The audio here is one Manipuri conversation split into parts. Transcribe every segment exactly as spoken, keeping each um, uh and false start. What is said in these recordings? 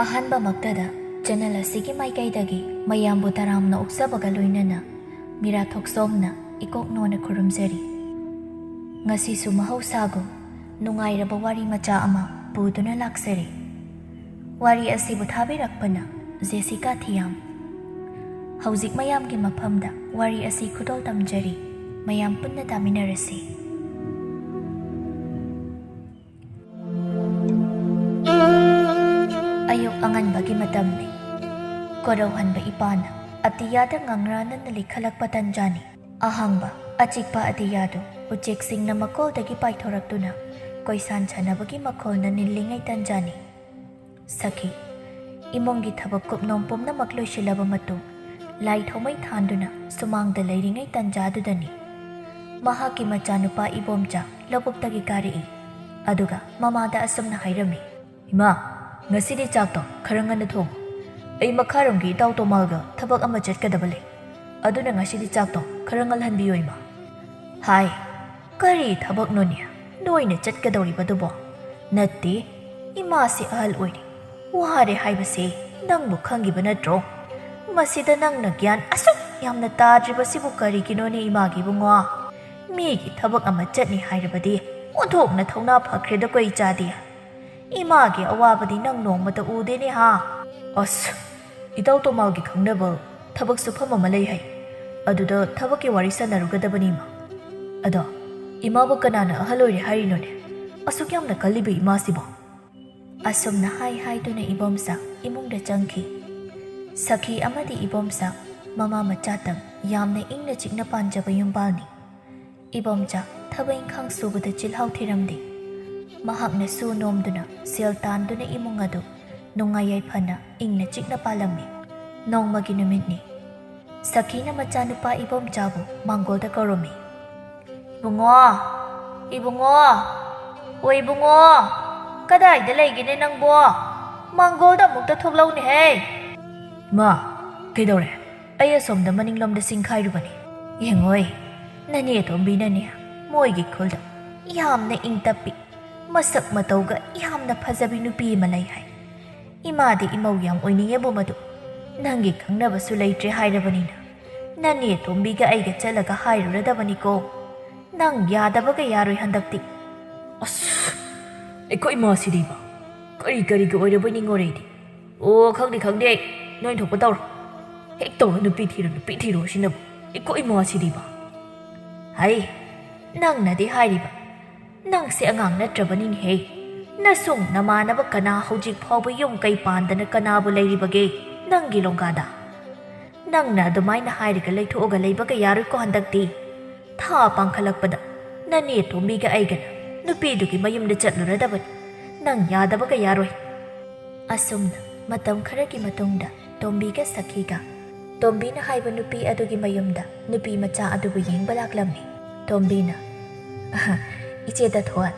ꯑꯍꯥꯟꯕꯃꯛꯇꯗ ꯆꯦꯅꯦꯜ ꯑꯁꯤꯒꯤ ꯃꯥꯏꯀꯩꯗꯒꯤ ꯃꯌꯥꯝꯕꯨ ꯇꯔꯥꯝꯅ ꯑꯣꯛꯆꯕꯒ ꯂꯣꯏꯅꯅ ꯃꯤꯔꯥ ꯊꯣꯛꯆꯣꯝꯅ ꯏꯀꯣꯛ ꯅꯣꯟꯅ ꯈꯨꯔꯨꯝꯖꯔꯤ꯫ ꯉꯁꯤꯁꯨ ꯃꯍꯧꯁꯥꯒꯨꯝ ꯅꯨꯡꯉꯥꯏꯔꯕ ꯋꯥꯔꯤ ꯃꯆꯥ ꯑꯃ ꯄꯨꯗꯨꯅ ꯂꯥꯛꯆꯔꯤ꯫ ꯋꯥꯔꯤ ꯑꯁꯤꯕꯨ ꯊꯥꯕꯤꯔꯛꯄꯅ ꯖꯦꯁꯤꯀꯥ ꯊꯤꯌꯥꯝ꯫ ꯍꯧꯖꯤꯛ ꯃꯌꯥꯝꯒꯤ ꯃꯐꯝꯗ ꯋꯥꯔꯤ ꯑꯁꯤ ꯈꯨꯗꯣꯜ ꯇꯝꯖꯔꯤ꯫ ꯃꯌꯥꯝ ꯄꯨꯟꯅ ꯇꯥꯃꯤꯟꯅꯔꯁꯤ꯫ ꯑꯌꯨꯛ ꯑꯉꯟꯕꯒꯤ ꯃꯇꯝꯅꯤ꯫ ꯀꯣꯔꯧꯍꯟꯕ ꯏꯄꯥꯅ ꯑꯇꯤꯌꯥꯗ ꯉꯪꯔꯥꯅꯅ ꯂꯤꯈꯠꯂꯛꯄ ꯇꯟꯖꯥꯅꯤ꯫ ꯑꯍꯥꯡꯕ ꯑꯆꯤꯛꯄ ꯑꯇꯤꯌꯥꯗꯨ ꯎꯆꯦꯛꯁꯤꯡꯅ ꯃꯀꯣꯜꯗꯒꯤ ꯄꯥꯏꯊꯣꯔꯛꯇꯨꯅ ꯀꯣꯏꯁꯥꯟ ꯁꯥꯟꯅꯕꯒꯤ ꯃꯈꯣꯜꯅ ꯅꯤꯜꯂꯤꯉꯩ ꯇꯟꯖꯥꯅꯤ꯫ ꯁꯈꯤ, ꯏꯃꯨꯡꯒꯤ ꯊꯕꯛ ꯀꯨꯞꯅꯣꯝ ꯄꯨꯝꯅꯃꯛ ꯂꯣꯏꯁꯤꯜꯂꯕ ꯃꯇꯨꯡ, ꯂꯥꯏ ꯊꯥꯎꯃꯩ ꯊꯥꯟꯗꯨꯅ ꯁꯨꯃꯥꯡꯗ ꯂꯩꯔꯤꯉꯩ ꯇꯟꯖꯥꯗꯨꯗꯅꯤ ꯃꯍꯥꯛꯀꯤ ꯃꯆꯥꯅꯨꯄꯥ ꯏꯕꯣꯝꯆꯥ ꯂꯧꯕꯨꯛꯇꯒꯤ ꯀꯥꯔꯛꯏ꯫ ꯑꯗꯨꯒ ꯃꯃꯥꯗ ꯑꯁꯨꯝꯅ ꯍꯥꯏꯔꯝꯃꯤ, "ꯏꯃꯥ, ꯉꯁꯤꯗꯤ ꯆꯥꯛꯇꯣ ꯈꯔ ꯉꯟꯅ ꯊꯣꯡꯉꯨ꯫ ꯑꯩ ꯃꯈꯥꯔꯣꯝꯒꯤ ꯏꯇꯥꯎ ꯇꯣꯃꯥꯜꯒ ꯊꯕꯛ ꯑꯃ ꯆꯠꯀꯗꯕ ꯂꯩ꯫ ꯑꯗꯨꯅ ꯉꯁꯤꯗꯤ ꯆꯥꯛꯇꯣ ꯈꯔ ꯉꯜꯍꯟꯕꯤꯌꯣ, ꯏꯃꯥ"꯫ ꯍꯥꯏ꯫ ꯀꯔꯤ ꯊꯕꯛꯅꯣꯅꯦ ꯅꯣꯏꯅ ꯆꯠꯀꯗꯧꯔꯤꯕꯗꯨꯕꯣ? ꯅꯠꯇꯦ, ꯏꯃꯥꯁꯤ ꯑꯍꯜ ꯑꯣꯏꯔꯦ, ꯋꯥꯔꯦ ꯍꯥꯏꯕꯁꯦ ꯅꯪꯕꯨ ꯈꯪꯉꯤꯕ ꯅꯠꯇ꯭ꯔꯣ? ꯃꯁꯤꯗ ꯅꯪꯅ ꯒ꯭ꯌꯥꯟ ꯑꯁꯨꯛ ꯌꯥꯝꯅ ꯇꯥꯗ꯭ꯔꯤꯕꯁꯤꯕꯨ ꯀꯔꯤꯒꯤꯅꯣꯅꯦ, ꯏꯃꯥꯒꯤ ꯏꯕꯨꯡꯉꯣ? ꯃꯤꯒꯤ ꯊꯕꯛ ꯑꯃ ꯆꯠꯅꯤ ꯍꯥꯏꯔꯕꯗꯤ ꯑꯣꯟꯊꯣꯛꯅ ꯊꯧꯅꯥ ꯐꯈ꯭ꯔꯦꯗꯀꯣ, ꯏꯆꯥꯗꯤ꯫ ꯏꯃꯥꯒꯤ ꯑꯋꯥꯕꯗꯤ ꯅꯪ ꯅꯣꯡꯃꯇ ꯎꯗꯦꯅꯦ ꯍꯥ? ꯑꯁ, ꯏꯇꯥꯎ ꯇꯣꯃꯥꯜꯒꯤ ꯈꯪꯅꯕ ꯊꯕꯛ ꯁꯨꯐꯝ ꯑꯃ ꯂꯩ ꯍꯥꯏ꯫ ꯑꯗꯨꯗ ꯊꯕꯛꯀꯤ ꯋꯥꯔꯤ ꯁꯥꯟꯅꯔꯨꯒꯗꯕꯅꯤ, ꯏꯃꯥ꯫ ꯑꯗꯣ, ꯏꯃꯥꯕꯨ ꯀꯅꯥꯅ ꯑꯍꯜ ꯑꯣꯏꯔꯦ ꯍꯥꯏꯔꯤꯅꯣꯅꯦ? ꯑꯁꯨꯛ ꯌꯥꯝꯅ ꯀꯜꯂꯤꯕ ꯏꯃꯥꯁꯤꯕꯣ? ꯑꯁꯨꯝꯅ ꯍꯥꯏ ꯍꯥꯏꯗꯨꯅ ꯏꯕꯣꯝꯆꯥ ꯏꯃꯨꯡꯗ ꯆꯪꯈꯤ꯫ ꯁꯈꯤ ꯑꯃꯗꯤ ꯏꯕꯣꯝꯆꯥ ꯃꯃꯥ ꯃꯆꯥꯇꯪ ꯌꯥꯝꯅ ꯏꯪꯅ ꯆꯤꯛꯅ ꯄꯥꯟꯖꯕ ꯌꯨꯝꯕꯥꯜꯅꯤ꯫ ꯏꯕꯣꯝꯆꯥ ꯊꯕꯛ ꯏꯪꯈꯥꯡ ꯁꯨꯕꯗ ꯆꯤꯜꯍꯥꯎ ꯊꯤꯔꯝꯗꯦ꯫ ꯃꯍꯥꯛꯅ ꯁꯨ ꯅꯣꯝꯗꯨꯅ, ꯁꯦꯜ ꯇꯥꯟꯗꯨꯅ ꯏꯃꯨꯡ ꯑꯗꯨ ꯅꯨꯡꯉꯥꯏ ꯌꯥꯏꯐꯅ ꯏꯪꯅ ꯆꯤꯛꯅ ꯄꯥꯜꯂꯝꯃꯤ꯫ ꯅꯣꯡꯃꯒꯤ ꯅꯨꯃꯤꯠꯅꯤ꯫ ꯁꯈꯤꯅ ꯃꯆꯥꯅꯨꯄꯥ ꯏꯕꯣꯝꯆꯥꯕꯨ ꯃꯥꯡꯒꯣꯜꯗ ꯀꯧꯔꯝꯃꯤ꯫ "ꯏꯕꯨꯡꯉꯣ! ꯏꯕꯨꯡꯉꯣ! ꯑꯣ ꯏꯕꯨꯡꯉꯣ! ꯀꯗꯥꯏꯗ ꯂꯩꯒꯦꯅꯦ ꯅꯪꯕꯣ? ꯃꯥꯡꯒꯣꯜꯗ ꯑꯃꯨꯛꯇ ꯊꯣꯛꯂꯛꯎꯅꯦꯍꯦ!" "ꯏꯃꯥ, ꯀꯩꯗꯧꯔꯦ?" "ꯑꯩ ꯑꯁꯣꯝꯗ ꯃꯅꯤꯡꯂꯣꯝꯗ ꯆꯤꯡꯈꯥꯏꯔꯨꯕꯅꯤ꯫ ꯌꯦꯡꯉꯣꯏ, ꯅꯅꯦ ꯑꯇꯣꯝꯕꯤꯅꯅꯦ ꯃꯣꯏꯒꯤ ꯈꯨꯜꯗ ꯌꯥꯝꯅ ꯏꯪ ꯇꯞꯄꯤ, ꯃꯁꯛ ꯃꯇꯧꯒ ꯌꯥꯝꯅ ꯐꯖꯕꯤ ꯅꯨꯄꯤ ꯑꯃ ꯂꯩ ꯍꯥꯏ꯫ ꯏꯃꯥꯗꯤ ꯏꯃꯧ ꯌꯥꯝ ꯑꯣꯏꯅꯤꯡꯉꯦꯕꯨ ꯃꯗꯨ꯫ ꯅꯪꯒꯤ ꯈꯪꯅꯕꯁꯨ ꯂꯩꯇ꯭ꯔꯦ ꯍꯥꯏꯔꯕꯅꯤꯅ, ꯅꯅꯦ ꯇꯣꯝꯕꯤꯒ ꯑꯩꯒ ꯆꯠꯂꯒ ꯍꯥꯏꯔꯨꯔꯗꯕꯅꯤꯀꯣ꯫ ꯅꯪ ꯌꯥꯗꯕꯒ ꯌꯥꯔꯣꯏ ꯍꯟꯗꯛꯇꯤ꯫ ꯑꯁ, ꯑꯩꯈꯣꯏ ꯏꯃꯥꯁꯤꯗꯤꯕ, ꯀꯔꯤ ꯀꯔꯤꯒꯤ ꯑꯣꯏꯔꯕꯣꯏ ꯅꯤꯡꯉꯨꯔꯦ ꯑꯩꯗꯤ꯫ ꯑꯣ, ꯈꯪꯗꯦ ꯈꯪꯗꯦ ꯑꯩ, ꯅꯣꯏ ꯊꯣꯛꯄ ꯇꯧꯔꯣ꯫ ꯍꯦꯛ ꯇꯧꯔꯣ, ꯅꯨꯄꯤ ꯊꯤꯔꯣ, ꯅꯨꯄꯤ ꯊꯤꯔꯣ ꯁꯤꯅꯕꯨ꯫ ꯑꯩꯈꯣꯏ ꯏꯃꯥꯁꯤꯗꯤꯕ꯫ ꯍꯩ, ꯅꯪꯅꯗꯤ ꯍꯥꯏꯔꯤꯕ, ꯅꯪꯁꯦ ꯑꯉꯥꯡ ꯅꯠꯇ꯭ꯔꯕꯅꯤꯅꯦꯍꯦ꯫ ꯅꯁꯨꯡ ꯅꯃꯥꯟꯅꯕ ꯀꯅꯥ ꯍꯧꯖꯤꯛ ꯐꯥꯎꯕ ꯌꯨꯝ ꯀꯩ ꯄꯥꯟꯗꯅ ꯀꯅꯥꯕꯨ ꯂꯩꯔꯤꯕꯒꯦ ꯅꯪꯒꯤ ꯂꯣꯡꯒꯥꯗ? ꯅꯪꯅ ꯑꯗꯨꯃꯥꯏꯅ ꯍꯥꯏꯔꯒ ꯂꯩꯊꯣꯛꯑꯒ ꯂꯩꯕꯒ ꯌꯥꯔꯣꯏꯀꯣ ꯍꯟꯗꯛꯇꯤ꯫ ꯊꯥ ꯄꯥꯡꯈꯠꯂꯛꯄꯗ ꯅꯅꯦ ꯇꯣꯝꯕꯤꯒ ꯑꯩꯒꯅ ꯅꯨꯄꯤꯗꯨꯒꯤ ꯃꯌꯨꯝꯗ ꯆꯠꯂꯨꯔꯗꯕꯅꯤ꯫ ꯅꯪ ꯌꯥꯗꯕꯒ ꯌꯥꯔꯣꯏ꯫ ꯑꯁꯨꯝꯅ ꯃꯇꯝ ꯈꯔꯒꯤ ꯃꯇꯨꯡꯗ ꯇꯣꯝꯕꯤꯒ ꯁꯈꯤꯒ, ꯇꯣꯝꯕꯤꯅ ꯍꯥꯏꯕ ꯅꯨꯄꯤ ꯑꯗꯨꯒꯤ ꯃꯌꯨꯝꯗ ꯅꯨꯄꯤ ꯃꯆꯥ ꯑꯗꯨꯕꯨ ꯌꯦꯡꯕ ꯂꯥꯛꯂꯝꯃꯤ꯫ ꯇꯣꯝꯕꯤꯅ, "ꯑꯍ, ꯏꯆꯦ ꯇꯊꯣꯠ,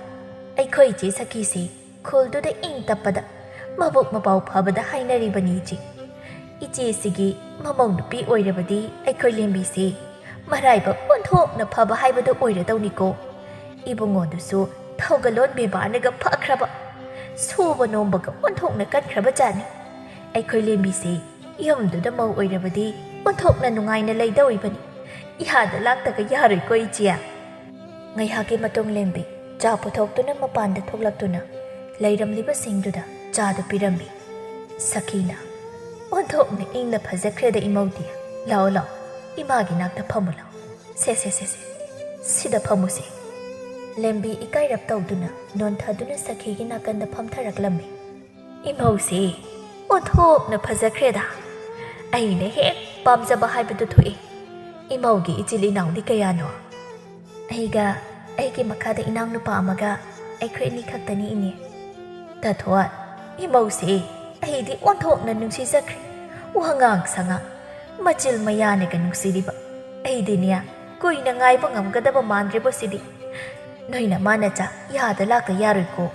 ꯑꯩꯈꯣꯏ ꯏꯆꯦ ꯁꯈꯤꯁꯤ ꯈꯨꯜꯗꯨꯗ ꯏꯪ ꯇꯞꯄꯗ ꯃꯕꯨꯛ ꯃꯄꯥꯎ ꯐꯕꯗ ꯍꯥꯏꯅꯔꯤꯕꯅꯤ ꯏꯆꯦ꯫ ꯏꯆꯦꯁꯤꯒꯤ ꯃꯃꯧ ꯅꯨꯄꯤ ꯑꯣꯏꯔꯕꯗꯤ ꯑꯩꯈꯣꯏ ꯂꯦꯝꯕꯤꯁꯤ ꯃꯔꯥꯏꯕꯛ ꯑꯣꯟꯊꯣꯛꯅ ꯐꯕ ꯍꯥꯏꯕꯗꯨ ꯑꯣꯏꯔꯗꯧꯅꯤꯀꯣ꯫ ꯏꯕꯨꯡꯉꯣꯗꯨꯁꯨ ꯊꯧꯒꯜꯂꯣꯟ ꯕꯦꯕꯥꯔꯅꯒ ꯐꯈ꯭ꯔꯕ, ꯁꯨꯕ ꯅꯣꯝꯕꯒ ꯑꯣꯟꯊꯣꯛꯅ ꯀꯟꯈ꯭ꯔꯕ ꯖꯥꯠꯅꯤ꯫ ꯑꯩꯈꯣꯏ ꯂꯦꯝꯕꯤꯁꯤ ꯌꯨꯝꯗꯨꯗ ꯃꯧ ꯑꯣꯏꯔꯕꯗꯤ ꯑꯣꯟꯊꯣꯛꯅ ꯅꯨꯡꯉꯥꯏꯅ ꯂꯩꯗꯧꯔꯤꯕꯅꯤ꯫ ꯏꯍꯥꯗ ꯂꯥꯛꯇꯒ ꯌꯥꯔꯣꯏꯀꯣ ꯏꯆꯦ?" ꯉꯥꯏꯍꯥꯛꯀꯤ ꯃꯇꯨꯡ ꯂꯦꯝꯕꯤ ꯆꯥ ꯄꯨꯊꯣꯛꯇꯨꯅ ꯃꯄꯥꯟꯗ ꯊꯣꯛꯂꯛꯇꯨꯅ ꯂꯩꯔꯝꯂꯤꯕꯁꯤꯡꯗꯨꯗ ꯆꯥꯗꯨ ꯄꯤꯔꯝꯃꯤ꯫ ꯁꯈꯤꯅ, "ꯑꯣꯟꯊꯣꯛꯅ ꯏꯪꯅ ꯐꯖꯈ꯭ꯔꯦꯗ ꯏꯃꯧꯗꯤ꯫ ꯂꯥꯛꯑꯣ ꯂꯥꯛꯑꯣ, ꯏꯃꯥꯒꯤ ꯅꯥꯛꯇ ꯐꯝꯃꯨ ꯂꯥꯛꯑꯣ꯫ ꯁꯦ ꯁꯦ ꯁꯦ ꯁꯦ, ꯁꯤꯗ ꯐꯝꯃꯨꯁꯦ꯫" ꯂꯦꯝꯕꯤ ꯏꯀꯥꯏꯔꯞ ꯇꯧꯗꯨꯅ ꯅꯣꯟꯊꯗꯨꯅ ꯁꯈꯤꯒꯤ ꯅꯥꯀꯟꯗ ꯐꯝꯊꯔꯛꯂꯝꯃꯤ꯫ "ꯏꯃꯧꯁꯦ ꯑꯣꯟꯊꯣꯛꯅ ꯐꯖꯈ꯭ꯔꯦꯗ꯫ ꯑꯩꯅ ꯍꯦꯛ ꯄꯥꯝꯖꯕ ꯍꯥꯏꯕꯗꯨ ꯊꯣꯛꯑꯦ꯫ ꯏꯃꯧꯒꯤ ꯏꯆꯤꯜ ꯏꯅꯥꯎꯗꯤ ꯀꯌꯥꯅꯣ?" "ꯑꯩꯒ ꯑꯩꯒꯤ ꯃꯈꯥꯗ ꯏꯅꯥꯎꯅꯨꯄꯥ ꯑꯃꯒ ꯑꯩꯈꯣꯏ ꯑꯅꯤ ꯈꯛꯇꯅꯤ ꯏꯅꯦ꯫" "ꯇꯊꯣꯠ, ꯏꯃꯧꯁꯦ ꯑꯩꯗꯤ ꯑꯣꯟꯊꯣꯛꯅ ꯅꯨꯡꯁꯤꯖꯈ꯭ꯔꯦ꯫ ꯋꯥꯉꯥꯡ ꯁꯉꯥꯡ, ꯃꯆꯤꯜ ꯃꯌꯥꯅꯒ ꯅꯨꯡꯁꯤꯔꯤꯕ꯫ ꯑꯩꯗꯤꯅꯦ ꯀꯨꯏꯅ ꯉꯥꯏꯕ ꯉꯝꯒꯗꯕ ꯃꯥꯟꯗ꯭ꯔꯦꯕꯣ ꯁꯤꯗꯤ꯫ ꯅꯣꯏ ꯅꯃꯥ ꯅꯆꯥ ꯌꯥꯗ ꯂꯥꯛꯇ ꯌꯥꯔꯣꯏꯀꯣ꯫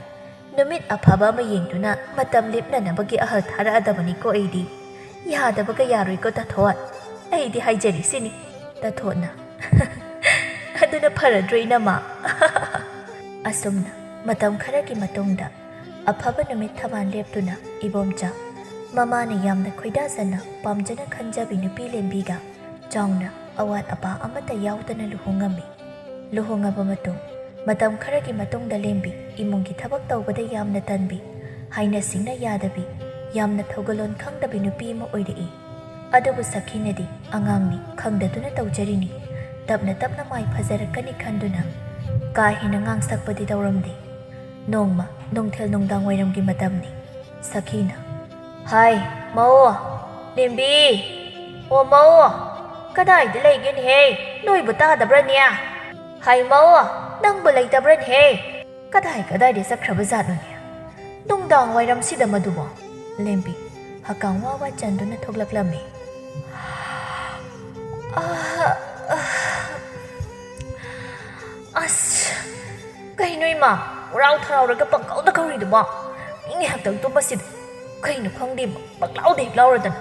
ꯅꯨꯃꯤꯠ ꯑꯐꯕ ꯑꯃ ꯌꯦꯡꯗꯨꯅ ꯃꯇꯝ ꯂꯦꯞꯅꯅꯕꯒꯤ ꯑꯍꯜ ꯊꯥꯔꯛꯑꯗꯕꯅꯤꯀꯣ ꯑꯩꯗꯤ꯫ ꯌꯥꯗꯕꯒ ꯌꯥꯔꯣꯏꯀꯣ ꯇꯊꯣꯠ꯫ ꯑꯩꯗꯤ ꯍꯥꯏꯖꯔꯤꯁꯤꯅꯤ꯫" ꯇꯊꯣꯠꯅ, "ꯑꯗꯨꯅ ꯐꯔꯗ꯭ꯔꯣ ꯏꯅꯝꯃ?" ꯑꯁꯨꯝꯅ ꯃꯇꯝ ꯈꯔꯒꯤ ꯃꯇꯨꯡꯗ ꯑꯐꯕ ꯅꯨꯃꯤꯠ ꯊꯕꯥꯟ ꯂꯦꯞꯇꯨꯅ ꯏꯕꯣꯝꯆꯥ, ꯃꯃꯥꯅ ꯌꯥꯝꯅ ꯈꯣꯏꯗꯥꯖꯅ ꯄꯥꯝꯖꯅ ꯈꯟꯖꯕꯤ ꯅꯨꯄꯤ ꯂꯦꯝꯕꯤꯒ ꯆꯥꯎꯅ ꯑꯋꯥꯠ ꯑꯄꯥ ꯑꯃꯠꯇ ꯌꯥꯎꯗꯅ ꯂꯨꯍꯣꯡꯉꯝꯃꯤ꯫ ꯂꯨꯍꯣꯡꯉꯕ ꯃꯇꯨꯡ, ꯃꯇꯝ ꯈꯔꯒꯤ ꯃꯇꯨꯡꯗ ꯂꯦꯝꯕꯤ ꯏꯃꯨꯡꯒꯤ ꯊꯕꯛ ꯇꯧꯕꯗ ꯌꯥꯝꯅ ꯇꯟꯕꯤ, ꯍꯥꯏꯅ ꯁꯤꯡꯅ ꯌꯥꯗꯕꯤ, ꯌꯥꯝꯅ ꯊꯧꯒꯜꯂꯣꯟ ꯈꯪꯗꯕꯤ ꯅꯨꯄꯤ ꯑꯃ ꯑꯣꯏꯔꯛꯏ꯫ ꯑꯗꯨꯕꯨ ꯁꯈꯤꯅꯗꯤ ꯑꯉꯥꯡꯅꯤ, ꯈꯪꯗꯗꯨꯅ ꯇꯧꯖꯔꯤꯅꯤ, ꯇꯞꯅ ꯇꯞꯅ ꯃꯥꯏ ꯐꯖꯔꯛꯀꯅꯤ ꯈꯟꯗꯨꯅ ꯀꯥ ꯍꯦꯟꯅ ꯉꯥꯡꯁꯛꯄꯗꯤ ꯇꯧꯔꯝꯗꯦ꯫ ꯅꯣꯡꯃ ꯅꯨꯡꯊꯤꯜ ꯅꯨꯡꯗꯥꯡ ꯋꯥꯏꯔꯝꯒꯤ ꯃꯇꯝꯅꯤ꯫ ꯁꯈꯤꯅ, "ꯍꯥꯏ, ꯃꯧ! ꯂꯦꯝꯕꯤ! ꯑꯣ, ꯃꯧ! ꯀꯗꯥꯏꯗ ꯂꯩꯒꯦꯅꯦꯍꯦ? ꯅꯣꯏꯕꯨ ꯇꯥꯗꯕ꯭ꯔꯅꯦ? ꯍꯥꯏ, ꯃꯧ! ꯅꯪꯕꯨ ꯂꯩꯇꯕ꯭ꯔꯅꯦꯍꯦ? ꯀꯗꯥꯏ ꯀꯗꯥꯏꯗ ꯆꯠꯈ꯭ꯔꯕ ꯖꯥꯠꯅꯣꯅꯦ? ꯅꯨꯡꯗꯥꯡ ꯋꯥꯏꯔꯝꯁꯤꯗ ꯃꯗꯨꯕꯣ?" ꯂꯦꯝꯕꯤ ꯍꯀꯥꯝ ꯋꯥ ꯋꯥ ꯆꯟꯗꯨꯅ ꯊꯣꯛꯂꯛꯂꯝꯃꯤ꯫ ꯑꯥ, ꯑꯥ, ꯑꯁ, ꯀꯩꯅꯣ ꯏꯃꯥ? ꯍꯔꯥꯎ ꯊꯔꯥꯎꯔꯒ ꯄꯪꯀꯧꯗ ꯀꯧꯔꯤꯗꯨꯕꯣ? ꯃꯤ ꯉꯥꯏꯍꯥꯛꯇꯪ ꯇꯨꯝꯕꯁꯤꯗ ꯀꯩꯅꯣ ꯈꯪꯗꯦ, ꯄꯪꯂꯥꯎꯗ ꯍꯦꯛ ꯂꯥꯎꯔꯗꯅ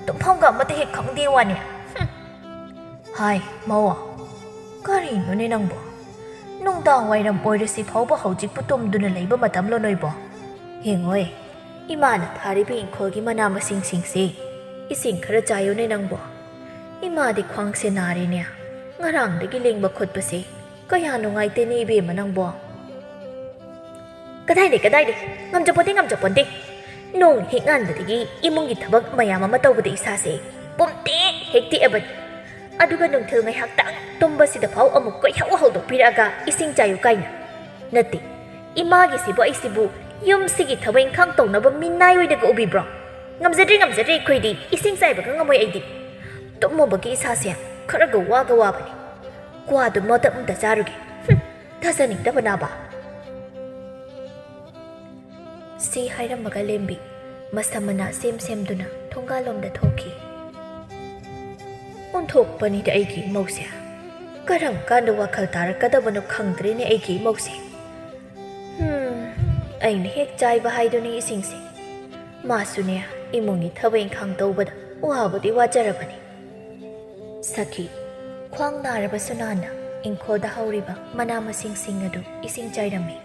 ꯇꯨꯝꯐꯝꯒ ꯑꯃꯠꯇ ꯍꯦꯛ ꯈꯪꯗꯦ ꯋꯥꯅꯦ꯫ ꯍꯨꯝ꯫ ꯍꯥꯏ, ꯃꯧ, ꯀꯔꯤꯅꯣꯅꯦ ꯅꯪꯕꯣ? ꯅꯨꯡꯗꯥꯡ ꯋꯥꯏꯔꯝ ꯑꯣꯏꯔꯁꯤ ꯐꯥꯎꯕ ꯍꯧꯖꯤꯛꯄꯨ ꯇꯨꯝꯗꯨꯅ ꯂꯩꯕ ꯃꯇꯝꯂꯣ ꯅꯣꯏꯕꯣ? ꯌꯦꯡꯉꯣꯏ, ꯏꯃꯥꯅ ꯊꯥꯔꯤꯕ ꯏꯪꯈꯣꯜꯒꯤ ꯃꯅꯥ ꯃꯁꯤꯡꯁꯤꯡꯁꯤ ꯏꯁꯤꯡ ꯈꯔ ꯆꯥꯏꯌꯨꯅꯦ ꯅꯪꯕꯣ꯫ ꯏꯃꯥꯗꯤ ꯈ꯭ꯋꯥꯡꯁꯦ ꯅꯥꯔꯦꯅꯦ꯫ ꯉꯔꯥꯡꯗꯒꯤ ꯂꯦꯡꯕ ꯈꯣꯠꯄꯁꯦ ꯀꯌꯥ ꯅꯨꯡꯉꯥꯏꯇꯦꯅꯦ ꯏꯕꯦꯝꯃ ꯅꯪꯕꯣ꯫ ꯀꯗꯥꯏꯗꯩ, ꯀꯗꯥꯏꯗꯩ? ꯉꯝꯖꯄꯣꯟꯇꯦ, ꯉꯝꯖꯄꯣꯟꯇꯦ꯫ ꯅꯣꯡ ꯍꯦꯛ ꯉꯥꯟꯕꯗꯒꯤ ꯏꯃꯨꯡꯒꯤ ꯊꯕꯛ ꯃꯌꯥꯝ ꯑꯃ ꯇꯧꯕꯗ ꯏꯁꯥꯁꯦ ꯄꯨꯝꯇꯦꯛ ꯍꯦꯛ ꯇꯦꯛꯑꯕꯅꯤ꯫ ꯑꯗꯨꯒ ꯅꯨꯡꯊꯤꯜ ꯉꯥꯏꯍꯥꯛꯇꯪ ꯇꯨꯝꯕꯁꯤꯗ ꯐꯥꯎ ꯑꯃꯨꯛ ꯀꯣꯏꯍꯧ ꯍꯧꯗꯣꯛꯄꯤꯔꯛꯑꯒ ꯏꯁꯤꯡ ꯆꯥꯏꯌꯨ ꯀꯥꯏꯅ꯫ ꯅꯠꯇꯦ, ꯏꯃꯥꯒꯤꯁꯤꯕꯨ ꯑꯩꯁꯤꯕꯨ ꯌꯨꯝꯁꯤꯒꯤ ꯊꯕꯛ ꯏꯪꯈꯥꯡ ꯇꯧꯅꯕ ꯃꯤꯅꯥꯏ ꯑꯣꯏꯅꯒ ꯎꯕꯤꯕ꯭ꯔꯣ? ꯉꯝꯖꯗ꯭ꯔꯦ, ꯉꯝꯖꯗ꯭ꯔꯦ, ꯑꯩꯈꯣꯏꯗꯤ ꯏꯁꯤꯡ ꯆꯥꯏꯕꯒ ꯉꯝꯃꯣꯏ ꯑꯩꯗꯤ꯫ ꯇꯨꯝꯃꯨꯕꯒꯤ ꯏꯁꯥꯁꯦ ꯈꯔꯒ ꯋꯥꯒ ꯋꯥꯕꯅꯤ꯫ ꯀ꯭ꯋꯥꯗꯨ ꯃꯇꯞ ꯑꯃꯇ ꯆꯥꯔꯨꯒꯦ꯫ ꯍꯨꯝ, ꯊꯥꯖꯅꯤꯡꯗꯕꯅꯕ꯫ ꯁꯤ ꯍꯥꯏꯔꯝꯃꯒ ꯂꯦꯝꯕꯤ ꯃꯁꯝ ꯃꯅꯥ ꯁꯦꯝ ꯁꯦꯝꯗꯨꯅ ꯊꯣꯡꯒꯥꯜꯂꯣꯝꯗ ꯊꯣꯛꯈꯤ꯫ ꯑꯣꯟꯊꯣꯛꯄꯅꯤꯗ ꯑꯩꯒꯤ ꯏꯃꯧꯁꯦ꯫ ꯀꯔꯝ ꯀꯥꯟꯗ ꯋꯥꯈꯜ ꯇꯥꯔꯛꯀꯗꯕꯅꯣ ꯈꯪꯗ꯭ꯔꯦꯅꯦ ꯑꯩꯒꯤ ꯏꯃꯧꯁꯦ꯫ ꯍꯨꯝ, ꯑꯩꯅ ꯍꯦꯛ ꯆꯥꯏꯕ ꯍꯥꯏꯗꯨꯅꯤ ꯏꯁꯤꯡꯁꯦ꯫ ꯃꯥꯁꯨꯅꯦ, ꯏꯃꯨꯡꯒꯤ ꯊꯕꯛ ꯏꯪꯈꯥꯡ ꯇꯧꯕꯗ ꯋꯥꯕꯨꯗꯤ ꯋꯥꯖꯔꯕꯅꯤ꯫ ꯁꯈꯤ, ꯈ꯭ꯋꯥꯡ ꯅꯥꯔꯕꯁꯨ ꯅꯥꯅ ꯏꯪꯈꯣꯜꯗ ꯍꯧꯔꯤꯕ ꯃꯅꯥ ꯃꯁꯤꯡꯁꯤꯡ ꯑꯗꯨ ꯏꯁꯤꯡ ꯆꯥꯏꯔꯝꯃꯤ꯫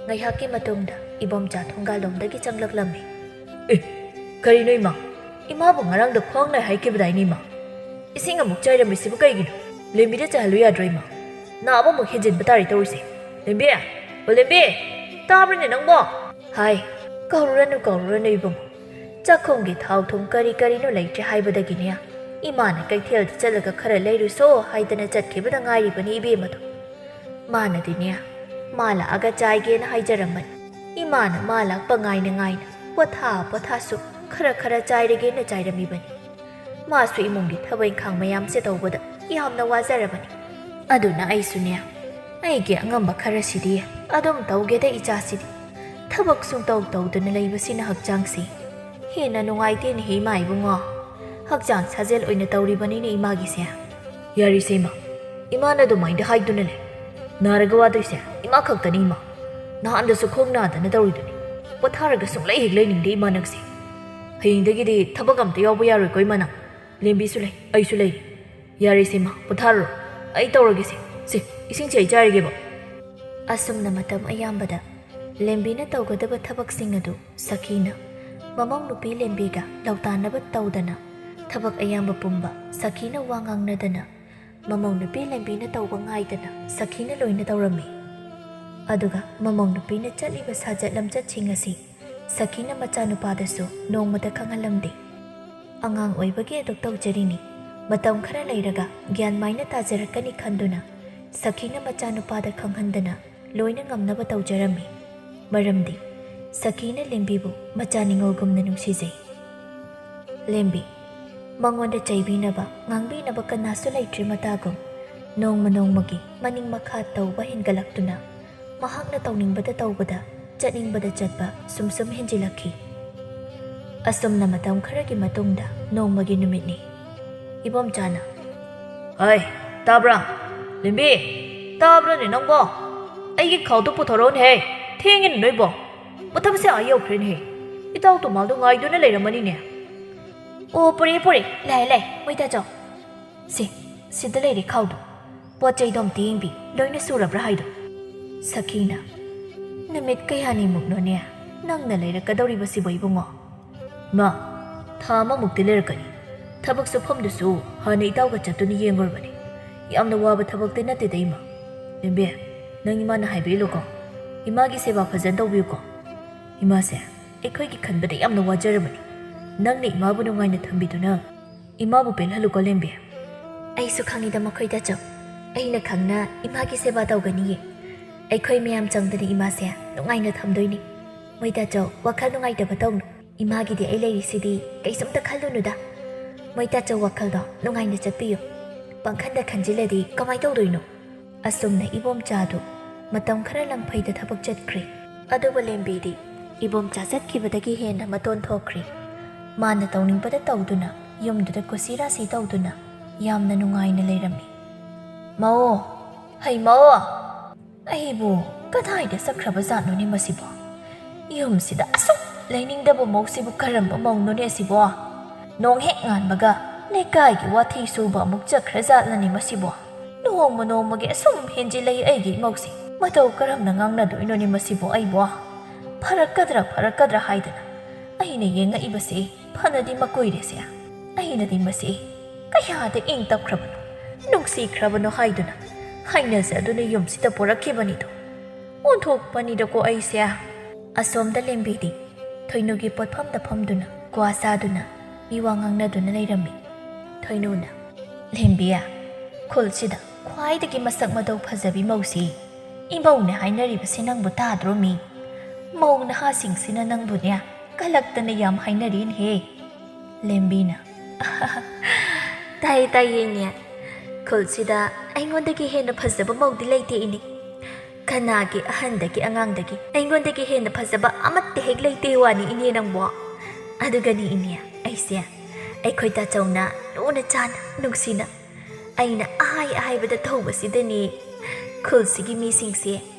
ꯉꯥꯏꯍꯥꯛꯀꯤ ꯃꯇꯨꯡꯗ ꯏꯕꯣꯝꯆꯥ ꯊꯣꯡꯒꯥꯜꯂꯣꯝꯗꯒꯤ ꯆꯪꯂꯛꯂꯝꯃꯤ꯫ "ꯑꯦ, ꯀꯔꯤꯅꯣ ꯏꯃꯥ? ꯏꯃꯥꯕꯨ ꯉꯔꯥꯡꯗ ꯈ꯭ꯋꯥꯡ ꯅꯥꯏ ꯍꯥꯏꯈꯤꯕꯗꯥꯏꯅꯦ ꯏꯃꯥ? ꯏꯁꯤꯡ ꯑꯃꯨꯛ ꯆꯥꯏꯔꯝꯃꯤꯁꯤꯕꯨ ꯀꯩꯒꯤꯅꯣ? ꯂꯦꯝꯕꯤꯗ ꯆꯥꯍꯜꯂꯨ ꯌꯥꯗ꯭ꯔꯣ ꯏꯃꯥ? ꯅꯥꯕ ꯑꯃꯨꯛ ꯍꯦꯟꯖꯤꯟꯕ ꯇꯥꯔꯦ ꯇꯧꯔꯤꯁꯦ꯫ ꯂꯦꯝꯕꯤ! ꯑꯣ ꯂꯦꯝꯕꯤ! ꯇꯥꯕ꯭ꯔꯅꯦ ꯅꯪꯕꯣ?" "ꯍꯥꯏ, ꯀꯧꯔꯨꯔꯅꯨ, ꯀꯧꯔꯨꯔꯅꯨ ꯏꯕꯨꯡꯉꯣ꯫ ꯆꯥꯛꯈꯨꯝꯒꯤ ꯊꯥꯎ ꯊꯨꯝ ꯀꯔꯤ ꯀꯔꯤꯅꯣ ꯂꯩꯇ꯭ꯔꯦ ꯍꯥꯏꯕꯗꯒꯤꯅꯦ, ꯏꯃꯥꯅ ꯀꯩꯊꯦꯜꯗ ꯆꯠꯂꯒ ꯈꯔ ꯂꯩꯔꯨꯁꯣ ꯍꯥꯏꯗꯅ ꯆꯠꯈꯤꯕꯗ ꯉꯥꯏꯔꯤꯕꯅꯤ ꯏꯕꯦꯝꯃꯗꯣ꯫ ꯃꯥꯅꯗꯤꯅꯦ, ꯃꯥ ꯂꯥꯛꯑꯒ ꯆꯥꯏꯒꯦꯅ ꯍꯥꯏꯖꯔꯝꯕꯅꯤ꯫ ꯏꯃꯥꯅ ꯃꯥ ꯂꯥꯛꯄ ꯉꯥꯏꯅ ꯉꯥꯏꯅ ꯄꯣꯊꯥ ꯄꯣꯊꯥꯁꯨ ꯈꯔ ꯈꯔ ꯆꯥꯏꯔꯒꯦꯅ ꯆꯥꯏꯔꯝꯃꯤꯕꯅꯤ꯫ ꯃꯥꯁꯨ ꯏꯃꯨꯡꯒꯤ ꯊꯕꯛ ꯏꯪꯈꯥꯡ ꯃꯌꯥꯝꯁꯦ ꯇꯧꯕꯗ ꯌꯥꯝꯅ ꯋꯥꯖꯔꯕꯅꯤ꯫ ꯑꯗꯨꯅ ꯑꯩꯁꯨꯅꯦ, ꯑꯩꯒꯤ ꯑꯉꯝꯕ ꯈꯔꯁꯤꯗꯤ ꯑꯗꯨꯝ ꯇꯧꯒꯦꯗ ꯏꯆꯥꯁꯤꯗꯤ꯫ ꯊꯕꯛ ꯁꯨꯡꯇꯧ ꯇꯧꯗꯅ ꯂꯩꯕꯁꯤꯅ ꯍꯛꯆꯥꯡꯁꯤ ꯍꯦꯟꯅ ꯅꯨꯡꯉꯥꯏꯇꯦꯅꯦꯍꯦ ꯏꯃꯥ ꯏꯕꯨꯡꯉꯣ꯫ ꯍꯛꯆꯥꯡ ꯁꯥꯖꯦꯜ ꯑꯣꯏꯅ ꯇꯧꯔꯤꯕꯅꯤꯅꯦ ꯏꯃꯥꯒꯤꯁꯦ꯫ ꯌꯥꯔꯤꯁꯦ ꯏꯃꯥ, ꯏꯃꯥꯅ ꯑꯗꯨꯃꯥꯏꯅ ꯍꯥꯏꯗꯨꯅ ꯂꯩ꯫ ꯅꯥꯔꯒ ꯋꯥꯗꯣꯏꯁꯦ ꯏꯃꯥ ꯈꯛꯇꯅꯤ ꯏꯃꯥ꯫ ꯅꯍꯥꯟꯗꯁꯨ ꯈꯣꯡ ꯅꯥꯗꯅ ꯇꯧꯔꯤꯗꯨꯅꯤ꯫ ꯄꯣꯊꯥꯔꯒ ꯁꯨꯡꯂꯩ ꯍꯦꯛ ꯂꯩꯅꯤꯡꯗꯦ ꯏꯃꯥ ꯅꯪꯁꯦ꯫ ꯍꯌꯦꯡꯗꯒꯤꯗꯤ ꯊꯕꯛ ꯑꯝꯇ ꯌꯥꯎꯕ ꯌꯥꯔꯣꯏꯀꯣ ꯏꯃꯥ ꯅꯪ꯫ ꯂꯦꯝꯕꯤꯁꯨ ꯂꯩ, ꯑꯩꯁꯨ ꯂꯩꯔꯤ꯫ ꯌꯥꯔꯦꯁꯦ ꯏꯃꯥ, ꯄꯣꯊꯥꯔꯨꯔꯣ꯫ ꯑꯩ ꯇꯧꯔꯒꯦꯁꯦ꯫ ꯁꯦ, ꯏꯁꯤꯡꯁꯦ ꯑꯩ ꯆꯥꯏꯔꯒꯦꯕ꯫ ꯑꯁꯨꯝꯅ ꯃꯇꯝ ꯑꯌꯥꯝꯕꯗ ꯂꯦꯝꯕꯤꯅ ꯇꯧꯒꯗꯕ ꯊꯕꯛꯁꯤꯡ ꯑꯗꯨ ꯁꯈꯤꯅ ꯃꯃꯧ ꯅꯨꯄꯤ ꯂꯦꯝꯕꯤꯒ ꯂꯧꯇꯥꯟꯅꯕ ꯇꯧꯗꯅ, ꯊꯕꯛ ꯑꯌꯥꯝꯕ ꯄꯨꯝꯕ ꯁꯈꯤꯅ ꯋꯥ ꯉꯥꯡꯅꯗꯅ, ꯃꯃꯧ ꯅꯨꯄꯤ ꯂꯦꯝꯕꯤꯅ ꯇꯧꯕ ꯉꯥꯏꯗꯅ ꯁꯈꯤꯅ ꯂꯣꯏꯅ ꯇꯧꯔꯝꯃꯤ꯫ ꯑꯗꯨꯒ ꯃꯃꯧ ꯅꯨꯄꯤꯅ ꯆꯠꯂꯤꯕ ꯁꯥꯖꯠ ꯂꯝꯆꯠꯁꯤꯡ ꯑꯁꯤ ꯁꯈꯤꯅ ꯃꯆꯥꯅꯨꯄꯥꯗꯁꯨ ꯅꯣꯡꯃꯇ ꯈꯪꯍꯜꯂꯝꯗꯦ꯫ ꯑꯉꯥꯡ ꯑꯣꯏꯕꯒꯤ ꯑꯗꯨꯛ ꯇꯧꯖꯔꯤꯅꯤ, ꯃꯇꯝ ꯈꯔ ꯂꯩꯔꯒ ꯒ꯭ꯌꯥꯟ ꯃꯥꯏꯅ ꯇꯥꯖꯔꯛꯀꯅꯤ ꯈꯟꯗꯨꯅ ꯁꯈꯤꯅ ꯃꯆꯥꯅꯨꯄꯥꯗ ꯈꯪꯍꯟꯗꯅ ꯂꯣꯏꯅ ꯉꯝꯅꯕ ꯇꯧꯖꯔꯝꯃꯤ꯫ ꯃꯔꯝꯗꯤ ꯁꯈꯤꯅ ꯂꯦꯝꯕꯤꯕꯨ ꯃꯆꯥ ꯅꯤꯉꯣꯜꯒꯨꯝꯅ ꯅꯨꯡꯁꯤꯖꯩ꯫ ꯂꯦꯝꯕꯤ, ꯃꯉꯣꯟꯗ ꯆꯩꯕꯤꯅꯕ, ꯉꯥꯡꯕꯤꯅꯕ ꯀꯅꯥꯁꯨ ꯂꯩꯇ꯭ꯔꯤ ꯃꯇꯥꯒꯨꯝ, ꯅꯣꯡꯃ ꯅꯣꯡꯃꯒꯤ ꯃꯅꯤꯡ ꯃꯈꯥ ꯇꯧꯕ ꯍꯦꯟꯒꯠꯂꯛꯇꯨꯅ, ꯃꯍꯥꯛꯅ ꯇꯧꯅꯤꯡꯕꯗ ꯇꯧꯕꯗ, ꯆꯠꯅꯤꯡꯕꯗ ꯆꯠꯄ ꯁꯨꯝ ꯁꯨꯝ ꯍꯦꯟꯖꯤꯜꯂꯛꯈꯤ꯫ ꯑꯁꯨꯝꯅ ꯃꯇꯝ ꯈꯔꯒꯤ ꯃꯇꯨꯡꯗ ꯅꯣꯡꯃꯒꯤ ꯅꯨꯃꯤꯠꯅꯤ꯫ ꯏꯕꯣꯝꯆꯥꯅ, "ꯍꯩ, ꯇꯥꯕ꯭ꯔꯥ? ꯂꯦꯝꯕꯤ, ꯇꯥꯕ꯭ꯔꯥꯅꯦ ꯅꯪꯕꯣ? ꯑꯩꯒꯤ ꯈꯥꯎꯗꯣ ꯄꯨꯊꯣꯔꯛꯎꯅꯦꯍꯦ, ꯊꯦꯡꯉꯦꯅꯦ ꯅꯣꯏꯕꯣ꯫ ꯄꯣꯊꯕꯁꯦ ꯑꯥ ꯌꯧꯈ꯭ꯔꯦꯅꯦꯍꯦ꯫ ꯏꯇꯥꯎ ꯇꯣꯃꯥꯜꯗꯣ ꯉꯥꯏꯗꯨꯅ ꯂꯩꯔꯝꯃꯅꯤꯅꯦ꯫" "ꯑꯣ, ꯄꯨꯔꯛꯑꯦ, ꯄꯨꯔꯛꯑꯦ꯫ ꯂꯥꯛꯑꯦ, ꯂꯥꯛꯑꯦ, ꯃꯣꯏ ꯇꯥꯆꯧ꯫ ꯁꯦ, ꯁꯤꯗ ꯂꯩꯔꯦ ꯈꯥꯎꯗꯣ꯫ ꯄꯣꯠ ꯆꯩꯗꯣ ꯑꯝꯇ ꯌꯦꯡꯕꯤ, ꯂꯣꯏꯅ ꯁꯨꯔꯕ꯭ꯔꯥ ꯍꯥꯏꯗꯣ꯫" ꯁꯈꯤꯅ, ꯅꯨꯃꯤꯠ ꯀꯌꯥꯅꯤꯃꯨꯛꯅꯣꯅꯦ ꯅꯪꯅ ꯂꯩꯔꯛꯀꯗꯧꯔꯤꯕꯁꯤꯕꯣ, ꯏꯕꯨꯡꯉꯣ? ꯃꯥ, ꯊꯥ ꯑꯃꯃꯨꯛꯇꯤ ꯂꯩꯔꯛꯀꯅꯤ꯫ ꯊꯕꯛ ꯁꯨꯐꯝꯗꯨꯁꯨ ꯍꯥꯟꯅ ꯏꯇꯥꯎꯒ ꯆꯠꯇꯨꯅ ꯌꯦꯡꯉꯨꯔꯕꯅꯤ꯫ ꯌꯥꯝꯅ ꯋꯥꯕ ꯊꯕꯛꯇꯤ ꯅꯠꯇꯦꯗ, ꯏꯃꯥ꯫ ꯂꯦꯝꯕꯤ, ꯅꯪ ꯏꯃꯥꯅ ꯍꯥꯏꯕ ꯏꯜꯂꯨꯀꯣ꯫ ꯏꯃꯥꯒꯤ ꯁꯦꯕꯥ ꯐꯖꯅ ꯇꯧꯕꯤꯌꯨꯀꯣ꯫ ꯏꯃꯥꯁꯦ ꯑꯩꯈꯣꯏꯒꯤ ꯈꯟꯕꯗ ꯌꯥꯝꯅ ꯋꯥꯖꯔꯕꯅꯤ꯫ ꯅꯪꯅ ꯏꯃꯥꯕꯨ ꯅꯨꯡꯉꯥꯏꯅ ꯊꯝꯕꯤꯗꯨꯅ ꯏꯃꯥꯕꯨ ꯄꯦꯜꯍꯜꯂꯨꯀꯣ, ꯂꯦꯝꯕꯤ꯫ ꯑꯩꯁꯨ ꯈꯪꯉꯤꯗ, ꯃꯈꯣꯏ ꯇꯥꯆꯧ꯫ ꯑꯩꯅ ꯈꯪꯅ ꯏꯃꯥꯒꯤ ꯁꯦꯕꯥ ꯇꯧꯒꯅꯤꯌꯦ꯫ ꯑꯩꯈꯣꯏ ꯃꯌꯥꯝ ꯆꯪꯗꯅ ꯏꯃꯥꯁꯦ ꯅꯨꯡꯉꯥꯏꯅ ꯊꯝꯗꯣꯏꯅꯤ꯫ ꯃꯣꯏ ꯇꯥꯆꯧ, ꯋꯥꯈꯜ ꯅꯨꯡꯉꯥꯏꯇꯕ ꯇꯧꯅꯨ꯫ ꯏꯃꯥꯒꯤꯗꯤ ꯑꯩ ꯂꯩꯔꯤꯁꯤꯗꯤ, ꯀꯩꯁꯨꯝꯇ ꯈꯜꯂꯨꯅꯨꯗ꯫ ꯃꯣꯏ ꯇꯥꯆꯧ, ꯋꯥꯈꯜꯗꯣ ꯅꯨꯡꯉꯥꯏꯅ ꯆꯠꯄꯤꯌꯨ꯫ ꯄꯪꯈꯟꯗ ꯈꯟꯖꯤꯜꯂꯗꯤ ꯀꯃꯥꯏ ꯇꯧꯗꯣꯏꯅꯣ? ꯑꯁꯨꯝꯅ ꯏꯕꯣꯝꯆꯥꯗꯨ ꯃꯇꯝ ꯈꯔ ꯂꯪꯐꯩꯗ ꯊꯕꯛ ꯆꯠꯈ꯭ꯔꯦ꯫ ꯑꯗꯨꯕꯨ ꯂꯦꯝꯕꯤꯗꯤ ꯏꯕꯣꯝꯆꯥ ꯆꯠꯈꯤꯕꯗꯒꯤ ꯍꯦꯟꯅ ꯃꯇꯣꯟ ꯊꯣꯛꯈ꯭ꯔꯦ꯫ ꯃꯥꯅ ꯇꯧꯅꯤꯡꯕꯗ ꯇꯧꯗꯨꯅ, ꯌꯨꯝꯗꯨꯗ ꯀꯨꯁꯤ ꯔꯥꯁꯤ ꯇꯧꯗꯨꯅ ꯌꯥꯝꯅ ꯅꯨꯡꯉꯥꯏꯅ ꯂꯩꯔꯝꯃꯤ꯫ "ꯃꯧ! ꯍꯩ ꯃꯧ! ꯑꯩꯕꯨ ꯀꯗꯥꯏꯗ ꯆꯠꯈ꯭ꯔꯕ ꯖꯥꯠꯅꯣꯅꯦ ꯃꯁꯤꯕꯣ? ꯌꯨꯝꯁꯤꯗ ꯑꯁꯨꯛ ꯂꯩꯅꯤꯡꯗꯕ ꯃꯧꯁꯤꯕꯨ ꯀꯔꯝꯕ ꯃꯧꯅꯣꯅꯦ ꯑꯁꯤꯕꯣ? ꯅꯣꯡ ꯍꯦꯛ ꯉꯥꯟꯕꯒ ꯂꯩꯀꯥꯏꯒꯤ ꯋꯥꯊꯤ ꯁꯨꯕ ꯑꯃꯨꯛ ꯆꯠꯈ꯭ꯔ ꯖꯥꯠꯂꯅꯦ ꯃꯁꯤꯕꯣ? ꯅꯣꯡꯃ ꯅꯣꯡꯃꯒꯤ ꯑꯁꯨꯝ ꯍꯦꯟꯖꯤꯜꯂꯛꯏ ꯑꯩꯒꯤ ꯏꯃꯧꯁꯦ꯫ ꯃꯇꯧ ꯀꯔꯝꯅ ꯉꯥꯡꯅꯗꯣꯏꯅꯣꯅꯦ ꯃꯁꯤꯕꯣ ꯑꯩꯕꯣ? ꯐꯔꯛꯀꯗ꯭ꯔꯥ ꯐꯔꯛꯀꯗ꯭ꯔꯥ ꯍꯥꯏꯗꯅ ꯑꯩꯅ ꯌꯦꯡꯉꯛꯏꯕꯁꯦ ꯐꯅꯗꯤ ꯃꯀꯨꯏꯔꯦꯁꯦ꯫ ꯑꯩꯅꯗꯤ ꯃꯁꯤ ꯀꯌꯥꯗ ꯏꯪ ꯇꯞꯈ꯭ꯔꯕꯅꯣ, ꯅꯨꯡꯁꯤꯈ꯭ꯔꯕꯅꯣ ꯍꯥꯏꯗꯨꯅ ꯍꯥꯏꯅꯖꯗꯨꯅ ꯌꯨꯝꯁꯤꯗ ꯄꯨꯔꯛꯈꯤꯕꯅꯤꯗꯣ꯫ ꯑꯣꯟꯊꯣꯛꯄꯅꯤꯗꯀꯣ ꯑꯩꯁꯦ꯫" ꯑꯁꯣꯝꯗ ꯂꯦꯝꯕꯤꯗꯤ ꯊꯣꯏꯅꯨꯒꯤ ꯄꯣꯠꯐꯝꯗ ꯐꯝꯗꯨꯅ ꯀ꯭ꯋꯥ ꯆꯥꯗꯨꯅ ꯃꯤꯋꯥ ꯉꯥꯡꯅꯗꯨꯅ ꯂꯩꯔꯝꯃꯤ꯫ ꯊꯣꯏꯅꯨꯅ, "ꯂꯦꯝꯕꯤ, ꯈꯨꯜꯁꯤꯗ ꯈ꯭ꯋꯥꯏꯗꯒꯤ ꯃꯁꯛ ꯃꯇꯧ ꯐꯖꯕꯤ ꯃꯧꯁꯤ ꯏꯃꯧꯅꯦ ꯍꯥꯏꯅꯔꯤꯕꯁꯤ ꯅꯪꯕꯨ ꯇꯥꯗ꯭ꯔꯣ ꯃꯤ? ꯃꯧ ꯅꯍꯥꯁꯤꯡꯁꯤꯅ ꯅꯪꯕꯨꯅꯦ ꯀꯜꯂꯛꯇꯅ ꯌꯥꯝ ꯍꯥꯏꯅꯔꯤꯅꯦꯍꯦ꯫" ꯂꯦꯝꯕꯤꯅ, "ꯇꯥꯏꯌꯦ, ꯇꯥꯏꯌꯦ, ꯏꯅꯦ꯫ ꯈꯨꯜꯁꯤꯗ ꯑꯩꯉꯣꯟꯗꯒꯤ ꯍꯦꯟꯅ ꯐꯖꯕ ꯃꯧꯗꯤ ꯂꯩꯇꯦ, ꯏꯅꯦ꯫ ꯀꯅꯥꯒꯤ ꯑꯍꯟꯗꯒꯤ ꯑꯉꯥꯡꯗꯒꯤ ꯑꯩꯉꯣꯟꯗꯒꯤ ꯍꯦꯟꯅ ꯐꯖꯕ ꯑꯃꯠꯇ ꯍꯦꯛ ꯂꯩꯇꯦ ꯋꯥꯅꯤ, ꯏꯅꯦ ꯅꯪꯕꯣ꯫ ꯑꯗꯨꯒꯅꯤ, ꯏꯅꯦ, ꯑꯩꯁꯦ ꯑꯩꯈꯣꯏ ꯇꯥꯆꯧꯅ ꯂꯨꯅ ꯆꯥꯟꯅ ꯅꯨꯡꯁꯤꯅ ꯑꯩꯅ ꯑꯍꯥꯏ ꯑꯍꯥꯏꯕꯗ ꯇꯧꯕꯁꯤꯗꯅꯤ ꯈꯨꯜꯁꯤꯒꯤ ꯃꯤꯁꯤꯡꯁꯦ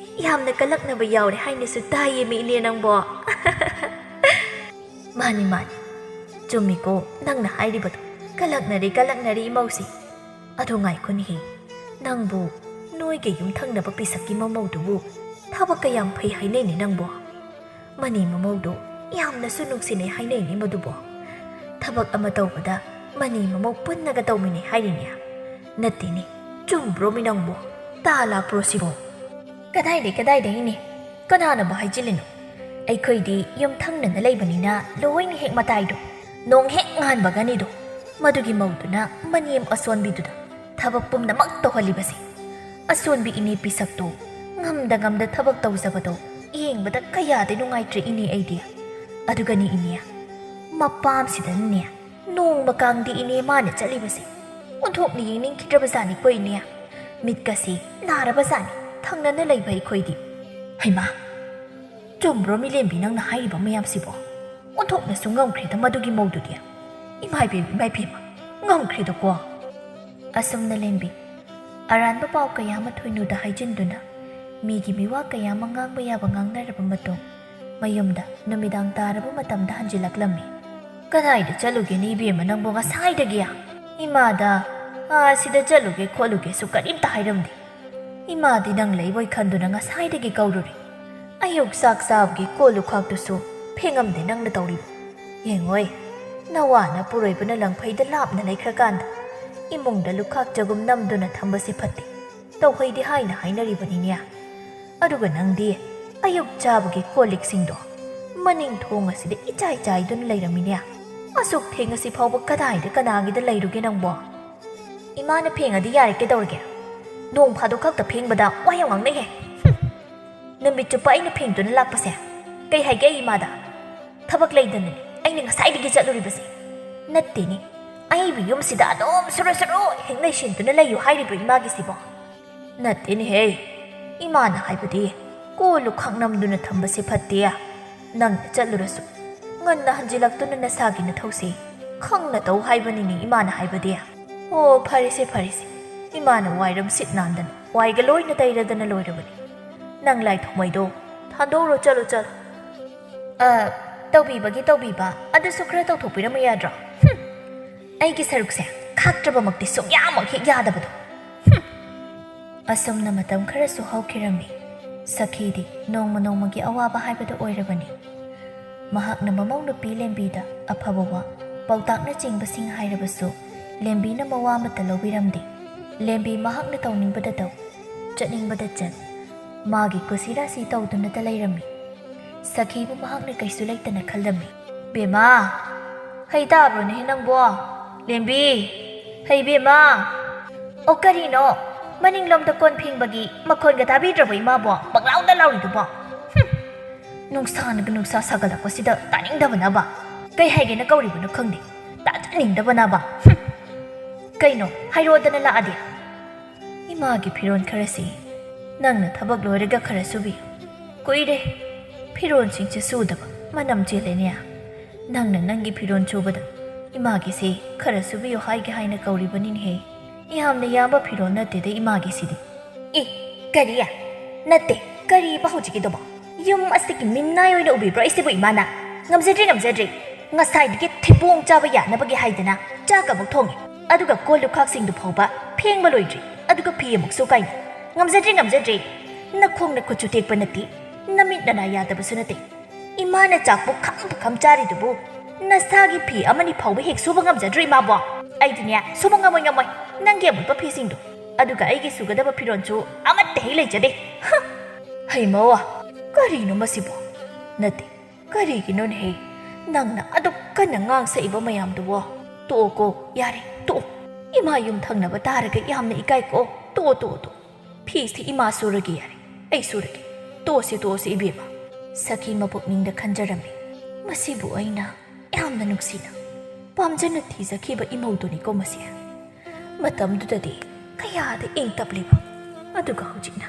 ꯌꯥꯝꯅ ꯀꯂꯛꯅꯕ ꯌꯥꯎꯔꯦ ꯍꯥꯏꯅꯁꯨ ꯇꯥꯏꯌꯦꯃꯤ, ꯏꯅꯦ ꯅꯪꯕꯣ꯫" "ꯃꯥꯅꯤ, ꯃꯥꯅꯤ, ꯆꯨꯝꯃꯤꯀꯣ ꯅꯪꯅ ꯍꯥꯏꯔꯤꯕꯗꯣ꯫ ꯀꯂꯛꯅꯔꯤ, ꯀꯂꯛꯅꯔꯤ ꯏꯃꯧꯁꯤ꯫ ꯑꯗꯨ ꯉꯥꯏꯈꯣꯅꯦꯍꯦ, ꯅꯪꯕꯨ ꯅꯣꯏꯒꯤ ꯌꯨꯝꯊꯪꯅꯕ ꯄꯤꯁꯛꯀꯤ ꯃꯃꯧꯗꯨꯕꯨ ꯊꯕꯛ ꯀꯌꯥꯝ ꯐꯩ ꯍꯥꯏꯅꯩꯅꯦ ꯅꯪꯕꯣ꯫ ꯃꯅꯤ ꯃꯃꯧꯗꯣ ꯌꯥꯝꯅꯁꯨ ꯅꯨꯡꯁꯤꯅꯩ ꯍꯥꯏꯅꯩꯅꯦ ꯃꯗꯨꯕꯣ꯫ ꯊꯕꯛ ꯑꯃ ꯇꯧꯕꯗ ꯃꯅꯤ ꯃꯃꯧ ꯄꯨꯟꯅꯒ ꯇꯧꯃꯤꯟꯅꯩ ꯍꯥꯏꯔꯤꯅꯦ꯫ ꯅꯠꯇꯦꯅꯦ, ꯆꯨꯝꯕ꯭ꯔꯣ ꯃꯤ ꯅꯪꯕꯣ? ꯇꯥ ꯂꯥꯛꯄ꯭ꯔꯣ ꯁꯤꯕꯣ? ꯀꯗꯥꯏꯗꯩ ꯀꯗꯥꯏꯗꯩꯅꯦ? ꯀꯅꯥꯅꯕꯨ ꯍꯥꯏꯖꯤꯜꯂꯤꯅꯣ? ꯑꯩꯈꯣꯏꯗꯤ ꯌꯨꯝ ꯊꯪꯅꯅ ꯂꯩꯕꯅꯤꯅ ꯂꯣꯏꯅ ꯍꯦꯛ ꯃꯇꯥꯏꯗꯣ, ꯅꯣꯡ ꯍꯦꯛ ꯉꯥꯟꯕꯒꯅꯤꯗꯣ, ꯃꯗꯨꯒꯤ ꯃꯧꯗꯨꯅ ꯃꯅꯦꯝ ꯑꯁꯣꯟꯕꯤꯗꯨꯗ ꯊꯕꯛ ꯄꯨꯝꯅꯃꯛ ꯇꯧꯍꯜꯂꯤꯕꯁꯦ꯫ ꯑꯁꯣꯟꯕꯤ ꯏꯅꯦ ꯄꯤꯁꯛꯇꯣ ꯉꯝꯗ ꯉꯝꯗ ꯊꯕꯛ ꯇꯧꯖꯕꯗꯣ ꯌꯦꯡꯕꯗ ꯀꯌꯥꯗꯤ ꯅꯨꯡꯉꯥꯏꯇ꯭ꯔꯦ ꯏꯅꯦ ꯑꯩꯗꯤ꯫ ꯑꯗꯨꯒꯅꯤ ꯏꯅꯦ, ꯃꯄꯥꯝꯁꯤꯗꯅꯅꯦ ꯅꯣꯡꯃ ꯀꯥꯡꯗꯤ ꯏꯅꯦ ꯃꯥꯅ ꯆꯠꯂꯤꯕꯁꯦ ꯑꯣꯟꯊꯣꯛꯅ ꯌꯦꯡꯅꯤꯡꯈꯤꯗ꯭ꯔꯕꯖꯥꯠꯅꯤꯀꯣ ꯏꯅꯦ꯫ ꯃꯤꯠꯀꯁꯤ ꯅꯥꯔꯕꯖꯥꯠꯅꯤ ꯊꯪꯅꯅ ꯂꯩꯕ ꯑꯩꯈꯣꯏꯗꯤ꯫ ꯍꯩꯃꯥ! ꯆꯨꯝꯕ꯭ꯔꯣ ꯃꯤꯂꯦꯝꯕꯤ ꯅꯪꯅ ꯍꯥꯏꯔꯤꯕ ꯃꯌꯥꯝꯁꯤꯕꯣ? ꯑꯣꯟꯊꯣꯛꯅꯁꯨ ꯉꯝꯈ꯭ꯔꯦꯗ ꯃꯗꯨꯒꯤ ꯃꯧꯗꯨꯗꯤ꯫ ꯏꯃꯥꯏ ꯄꯦꯝꯃ, ꯏꯃꯥꯏ ꯄꯦꯝꯃ, ꯉꯝꯈ꯭ꯔꯦꯗꯀꯣ꯫ ꯑꯁꯨꯝꯅ ꯂꯦꯝꯕꯤ ꯑꯔꯥꯟꯕ ꯄꯥꯎ ꯀꯌꯥ ꯑꯃ ꯊꯣꯏꯅꯨꯗ ꯍꯥꯏꯖꯤꯟꯗꯨꯅ, ꯃꯤꯒꯤ ꯃꯤꯋꯥ ꯀꯌꯥ ꯑꯃ ꯉꯥꯡꯕ ꯌꯥꯕ ꯉꯥꯡꯅꯔꯕ ꯃꯇꯨꯡ, ꯃꯌꯨꯝꯗ ꯅꯨꯃꯤꯗꯥꯡ ꯇꯥꯔꯕ ꯃꯇꯝꯗ ꯍꯟꯖꯤꯜꯂꯛꯂꯝꯃꯤ꯫ "ꯀꯗꯥꯏꯗ ꯆꯠꯂꯨꯒꯦꯅꯦ ꯏꯕꯦꯝꯃ ꯅꯪꯕꯨ ꯉꯁꯥꯏꯗꯒꯤ?" "ꯏꯃꯥꯗ ꯑꯥ ꯁꯤꯗ ꯆꯠꯂꯨꯒꯦ ꯈꯣꯠꯂꯨꯒꯦꯁꯨ ꯀꯔꯤꯝꯇ ꯍꯥꯏꯔꯝꯗꯦ꯫ ꯏꯃꯥꯗꯤ ꯅꯪ ꯂꯩꯕꯣꯏ ꯈꯟꯗꯨꯅ ꯉꯁꯥꯏꯗꯒꯤ ꯀꯧꯔꯨꯔꯦ꯫ ꯑꯌꯨꯛ ꯆꯥꯛ ꯆꯥꯕꯒꯤ ꯀꯣꯜ ꯂꯨꯈꯥꯛꯇꯨꯁꯨ ꯐꯦꯡꯉꯝꯗꯦ ꯅꯪꯅ ꯇꯧꯔꯤꯕ꯫ ꯌꯦꯡꯉꯣꯏ, ꯅꯋꯥꯅ ꯄꯨꯔꯣꯏꯕꯅ ꯂꯪꯐꯩꯗ ꯂꯥꯞꯅ ꯂꯩꯈ꯭ꯔꯀꯥꯟꯗ ꯏꯃꯨꯡꯗ ꯂꯨꯈꯥꯛ ꯆꯒꯨꯝ ꯅꯝꯗꯨꯅ ꯊꯝꯕꯁꯦ ꯐꯠꯇꯦ꯫ ꯇꯧꯍꯩꯗꯦ ꯍꯥꯏꯅ ꯍꯥꯏꯅꯔꯤꯕꯅꯤꯅꯦ꯫ ꯑꯗꯨꯒ ꯅꯪꯗꯤ ꯑꯌꯨꯛ ꯆꯥꯕꯒꯤ ꯀꯣꯜ ꯂꯤꯛꯁꯤꯡꯗꯣ ꯃꯅꯤꯡ ꯊꯣꯡ ꯑꯁꯤꯗ ꯏꯆꯥꯏ ꯆꯥꯏꯗꯨꯅ ꯂꯩꯔꯝꯃꯤꯅꯦ꯫ ꯑꯁꯨꯛ ꯊꯦꯡꯉꯁꯤ ꯐꯥꯎꯕ ꯀꯗꯥꯏꯗ ꯀꯅꯥꯒꯤꯗ ꯂꯩꯔꯨꯒꯦ ꯅꯪꯕꯣ?" "ꯏꯃꯥꯅ ꯐꯦꯡꯉꯗꯤ ꯌꯥꯔꯦ ꯀꯩꯗꯧꯔꯒꯦ? ꯅꯣꯡ ꯐꯥꯗꯣꯛ ꯈꯛꯇ ꯐꯦꯡꯕꯗ ꯋꯥ ꯌꯥꯝ ꯉꯥꯡꯅꯩꯍꯦ꯫ ꯍꯨꯝ! ꯅꯨꯃꯤꯠ ꯆꯨꯞꯄ ꯑꯩꯅ ꯐꯦꯡꯗꯨꯅ ꯂꯥꯛꯄꯁꯦ ꯀꯩ ꯍꯥꯏꯒꯦ ꯑꯩ ꯏꯃꯥꯗ? ꯊꯕꯛ ꯂꯩꯗꯅꯅꯦ ꯑꯩꯅ ꯉꯁꯥꯏꯗꯒꯤ ꯆꯠꯂꯨꯔꯤꯕꯁꯦ꯫ ꯅꯠꯇꯦꯅꯦ, ꯑꯩꯕꯨ ꯌꯨꯝꯁꯤꯗ ꯑꯗꯨꯝ ꯁꯨꯔꯨ ꯁꯨꯔꯨ ꯍꯦꯛ ꯂꯩꯁꯤꯟꯗꯨꯅ ꯂꯩꯌꯨ ꯍꯥꯏꯔꯤꯕ꯭ꯔꯣ ꯏꯃꯥꯒꯤꯁꯤꯕꯣ?" "ꯅꯠꯇꯦꯅꯦꯍꯦ, ꯏꯃꯥꯅ ꯍꯥꯏꯕꯗꯤ ꯀꯣꯜ ꯂꯨꯈꯥꯛ ꯅꯝꯗꯨꯅ ꯊꯝꯕꯁꯦ ꯐꯠꯇꯦ꯫ ꯅꯪꯅ ꯆꯠꯂꯨꯔꯁꯨ ꯉꯟꯅ ꯍꯟꯖꯤꯜꯂꯛꯇꯨꯅ ꯅꯁꯥꯒꯤ ꯅꯊꯧꯁꯤ ꯈꯪꯅ ꯇꯧ ꯍꯥꯏꯕꯅꯤꯅꯦ ꯏꯃꯥꯅ ꯍꯥꯏꯕꯗꯤ꯫ ꯑꯣ, ꯐꯔꯦꯁꯦ, ꯐꯔꯦꯁꯦ, ꯏꯃꯥꯅ ꯋꯥꯏꯔꯝ ꯁꯤꯠ ꯅꯥꯟꯗꯅ ꯋꯥꯏꯒ ꯂꯣꯏꯅ ꯇꯩꯔꯗꯅ ꯂꯣꯏꯔꯕꯅꯤ꯫ ꯅꯪ ꯂꯥꯏ ꯊꯥꯎꯃꯩꯗꯣ ꯊꯥꯗꯣꯛꯎꯔꯣ, ꯆꯠꯂꯣ, ꯆꯠꯂꯣ꯫" "ꯑ, ꯇꯧꯕꯤꯕꯒꯤ ꯇꯧꯕꯤꯕ, ꯑꯗꯨꯁꯨ ꯈꯔ ꯇꯧꯊꯣꯛꯄꯤꯔꯝꯃꯨ ꯌꯥꯗ꯭ꯔꯣ? ꯍꯨꯝ! ꯑꯩꯒꯤ ꯁꯔꯨꯛꯁꯦ ꯈꯥꯛꯇ꯭ꯔꯕꯃꯛꯇꯤ ꯁꯨꯡꯌꯥꯃꯛ ꯍꯦꯛ ꯌꯥꯗꯕꯗꯣ꯫ ꯍꯨꯝ!" ꯑꯁꯨꯝꯅ ꯃꯇꯝ ꯈꯔꯁꯨ ꯍꯧꯈꯤꯔꯝꯃꯤ꯫ ꯁꯈꯤꯗꯤ ꯅꯣꯡꯃ ꯅꯣꯡꯃꯒꯤ ꯑꯋꯥꯕ ꯍꯥꯏꯕꯗꯨ ꯑꯣꯏꯔꯕꯅꯤ꯫ ꯃꯍꯥꯛꯅ ꯃꯃꯧ ꯅꯨꯄꯤ ꯂꯦꯝꯕꯤꯗ ꯑꯐꯕ ꯋꯥ, ꯄꯥꯎꯇꯥꯛꯅꯆꯤꯡꯕꯁꯤꯡ ꯍꯥꯏꯔꯕꯁꯨ, ꯂꯦꯝꯕꯤꯅ ꯃꯋꯥ ꯑꯃꯠꯇ ꯂꯧꯕꯤꯔꯝꯗꯦ꯫ ꯂꯦꯝꯕꯤ ꯃꯍꯥꯛꯅ ꯇꯧꯅꯤꯡꯕꯗ ꯇꯧ, ꯆꯠꯅꯤꯡꯕꯗ ꯆꯠ, ꯃꯥꯒꯤ ꯀꯨꯁꯤꯔꯥꯁꯤ ꯇꯧꯗꯨꯅꯇ ꯂꯩꯔꯝꯃꯤ꯫ ꯁꯈꯤꯕꯨ ꯃꯍꯥꯛꯅ ꯀꯩꯁꯨ ꯂꯩꯇꯅ ꯈꯜꯂꯝꯃꯤ꯫ "ꯕꯦꯝꯃ, ꯍꯩ ꯇꯥꯕ꯭ꯔꯣꯅꯦꯍꯦ ꯅꯪꯕꯣ? ꯂꯦꯝꯕꯤ, ꯍꯩ ꯕꯦꯝꯃ!" "ꯑꯣ, ꯀꯔꯤꯅꯣ? ꯃꯅꯤꯡꯂꯣꯝꯗ ꯀꯣꯟ ꯐꯦꯡꯕꯒꯤ ꯃꯈꯣꯟꯒ ꯇꯥꯕꯤꯗ꯭ꯔꯕꯣ ꯏꯃꯥꯕꯣ? ꯄꯪꯂꯥꯎꯗ ꯂꯥꯎꯔꯤꯗꯨꯕꯣ? ꯍꯨꯝ! ꯅꯨꯡꯁꯥꯅꯒ ꯅꯨꯡꯁꯥ ꯁꯥꯒꯠꯂꯛꯄꯁꯤꯗ ꯇꯥꯅꯤꯡꯗꯕꯅꯕ꯫ ꯀꯩ ꯍꯥꯏꯒꯦꯅ ꯀꯧꯔꯤꯕꯅꯣ ꯈꯪꯗꯦ꯫ ꯇꯥꯖꯅꯤꯡꯗꯕꯅꯕ꯫ ꯍꯨꯝ! ꯀꯩꯅꯣ, ꯍꯥꯏꯔꯛꯑꯣꯗꯅ ꯂꯥꯛꯑꯗꯤ?" "ꯏꯃꯥꯒꯤ ꯐꯤꯔꯣꯜ ꯈꯔꯁꯤ ꯅꯪꯅ ꯊꯕꯛ ꯂꯣꯏꯔꯒ ꯈꯔ ꯁꯨꯕꯤꯌꯨ꯫ ꯀꯨꯏꯔꯦ ꯐꯤꯔꯣꯜꯁꯤꯡꯁꯦ ꯁꯨꯗꯕ, ꯃꯅꯝ ꯆꯦꯜꯂꯦꯅꯦ꯫ ꯅꯪꯅ ꯅꯪꯒꯤ ꯐꯤꯔꯣꯜ ꯁꯨꯕꯗ ꯏꯃꯥꯒꯤꯁꯦ ꯈꯔ ꯁꯨꯕꯤꯌꯨ ꯍꯥꯏꯒꯦ ꯍꯥꯏꯅ ꯀꯧꯔꯤꯕꯅꯤꯅꯦꯍꯦ꯫ ꯌꯥꯝꯅ ꯌꯥꯝꯕ ꯐꯤꯔꯣꯜ ꯅꯠꯇꯦꯗ ꯏꯃꯥꯒꯤꯁꯤꯗꯤ꯫" "ꯑꯦ, ꯀꯔꯤ? ꯅꯠꯇꯦ, ꯀꯔꯤꯕ ꯍꯧꯖꯤꯛꯀꯤꯗꯨꯕꯣ? ꯌꯨꯝ ꯑꯁꯤꯒꯤ ꯃꯤꯅꯥꯏ ꯑꯣꯏꯅ ꯎꯕꯤꯕ꯭ꯔꯣ ꯑꯩꯁꯤꯕꯨ ꯏꯃꯥꯅ? ꯉꯝꯖꯗ꯭ꯔꯦ, ꯉꯝꯖꯗ꯭ꯔꯦ꯫ ꯉꯁꯥꯏꯗꯒꯤ ꯊꯤꯕꯣꯡ ꯆꯥꯕ ꯌꯥꯅꯕꯒꯤ ꯍꯥꯏꯗꯅ ꯆꯥꯛ ꯑꯃꯨꯛ ꯊꯣꯡꯉꯤ, ꯑꯗꯨꯒ ꯀꯣꯜ ꯂꯨꯈꯥꯛꯁꯤꯡꯗꯨ ꯐꯥꯎꯕ ꯐꯦꯡꯕ ꯂꯣꯏꯗ꯭ꯔꯤ, ꯑꯗꯨꯒ ꯐꯤ ꯑꯃꯨꯛ ꯁꯨ ꯀꯥꯏꯅ꯫ ꯉꯝꯖꯗ꯭ꯔꯦ, ꯉꯝꯖꯗ꯭ꯔꯦ꯫ ꯅꯈꯣꯡ ꯅꯈꯨꯠꯁꯨ ꯇꯦꯛꯄ ꯅꯠꯇꯦ, ꯅꯃꯤꯠ ꯅꯅꯥ ꯌꯥꯗꯕꯁꯨ ꯅꯠꯇꯦ꯫ ꯏꯃꯥꯅ ꯆꯥꯛꯄꯨ ꯈꯝ ꯈꯝ ꯆꯥꯔꯤꯗꯨꯕꯨ ꯅꯁꯥꯒꯤ ꯐꯤ ꯑꯃꯅꯤ ꯐꯥꯎꯕ ꯍꯦꯛ ꯁꯨꯕ ꯉꯝꯖꯗ꯭ꯔꯣ ꯏꯃꯥꯕꯣ? ꯑꯩꯗꯤꯅꯦ, ꯁꯨꯕ ꯉꯝꯃꯣꯏ, ꯉꯝꯃꯣꯏ꯫ ꯅꯪꯒꯤ ꯑꯃꯣꯠꯄ ꯐꯤꯁꯤꯡꯗꯣ, ꯑꯗꯨꯒ ꯑꯩꯒꯤ ꯁꯨꯒꯗꯕ ꯐꯤꯔꯣꯜꯁꯨ ꯑꯃꯠꯇ ꯍꯦꯛ ꯂꯩꯖꯗꯦ꯫ ꯍ!" "ꯍꯩꯃꯋꯥ, ꯀꯔꯤꯅꯣ ꯃꯁꯤꯕꯣ? ꯅꯠꯇꯦ, ꯀꯔꯤꯒꯤꯅꯣꯅꯦꯍꯦ ꯅꯪꯅ ꯑꯗꯨꯛ ꯀꯟꯅ ꯉꯥꯡꯁꯛꯏꯕ ꯃꯌꯥꯝꯗꯨꯕꯣ? ꯇꯣꯛꯑꯣꯀꯣ, ꯌꯥꯔꯦ, ꯇꯣꯛꯑꯣ꯫ ꯏꯃꯥ ꯌꯨꯝ ꯊꯪꯅꯕ ꯇꯥꯔꯒ ꯌꯥꯝꯅ ꯏꯀꯥꯏꯀꯣ꯫ ꯇꯣꯛꯑꯣ, ꯇꯣꯛꯑꯣ, ꯇꯣꯛꯑꯣ꯫ ꯐꯤꯁꯤ ꯏꯃꯥ ꯁꯨꯔꯒꯦ ꯌꯥꯔꯦ, ꯑꯩ ꯁꯨꯔꯒꯦ꯫ ꯇꯣꯛꯑꯁꯤ, ꯇꯣꯛꯑꯁꯤ ꯏꯕꯦꯝꯃ꯫" ꯁꯈꯤ ꯃꯄꯨꯛꯅꯤꯡꯗ ꯈꯟꯖꯔꯝꯃꯤ, "ꯃꯁꯤꯕꯨ ꯑꯩꯅ ꯌꯥꯝꯅ ꯅꯨꯡꯁꯤꯅ, ꯄꯥꯝꯖꯅ ꯊꯤꯖꯈꯤꯕ ꯏꯃꯧꯗꯨꯅꯤꯀꯣ ꯃꯁꯤ꯫ ꯃꯇꯝꯗꯨꯗꯗꯤ ꯀꯌꯥꯗ ꯏꯪ ꯇꯞꯂꯤꯕ, ꯑꯗꯨꯒ ꯍꯧꯖꯤꯛꯅ,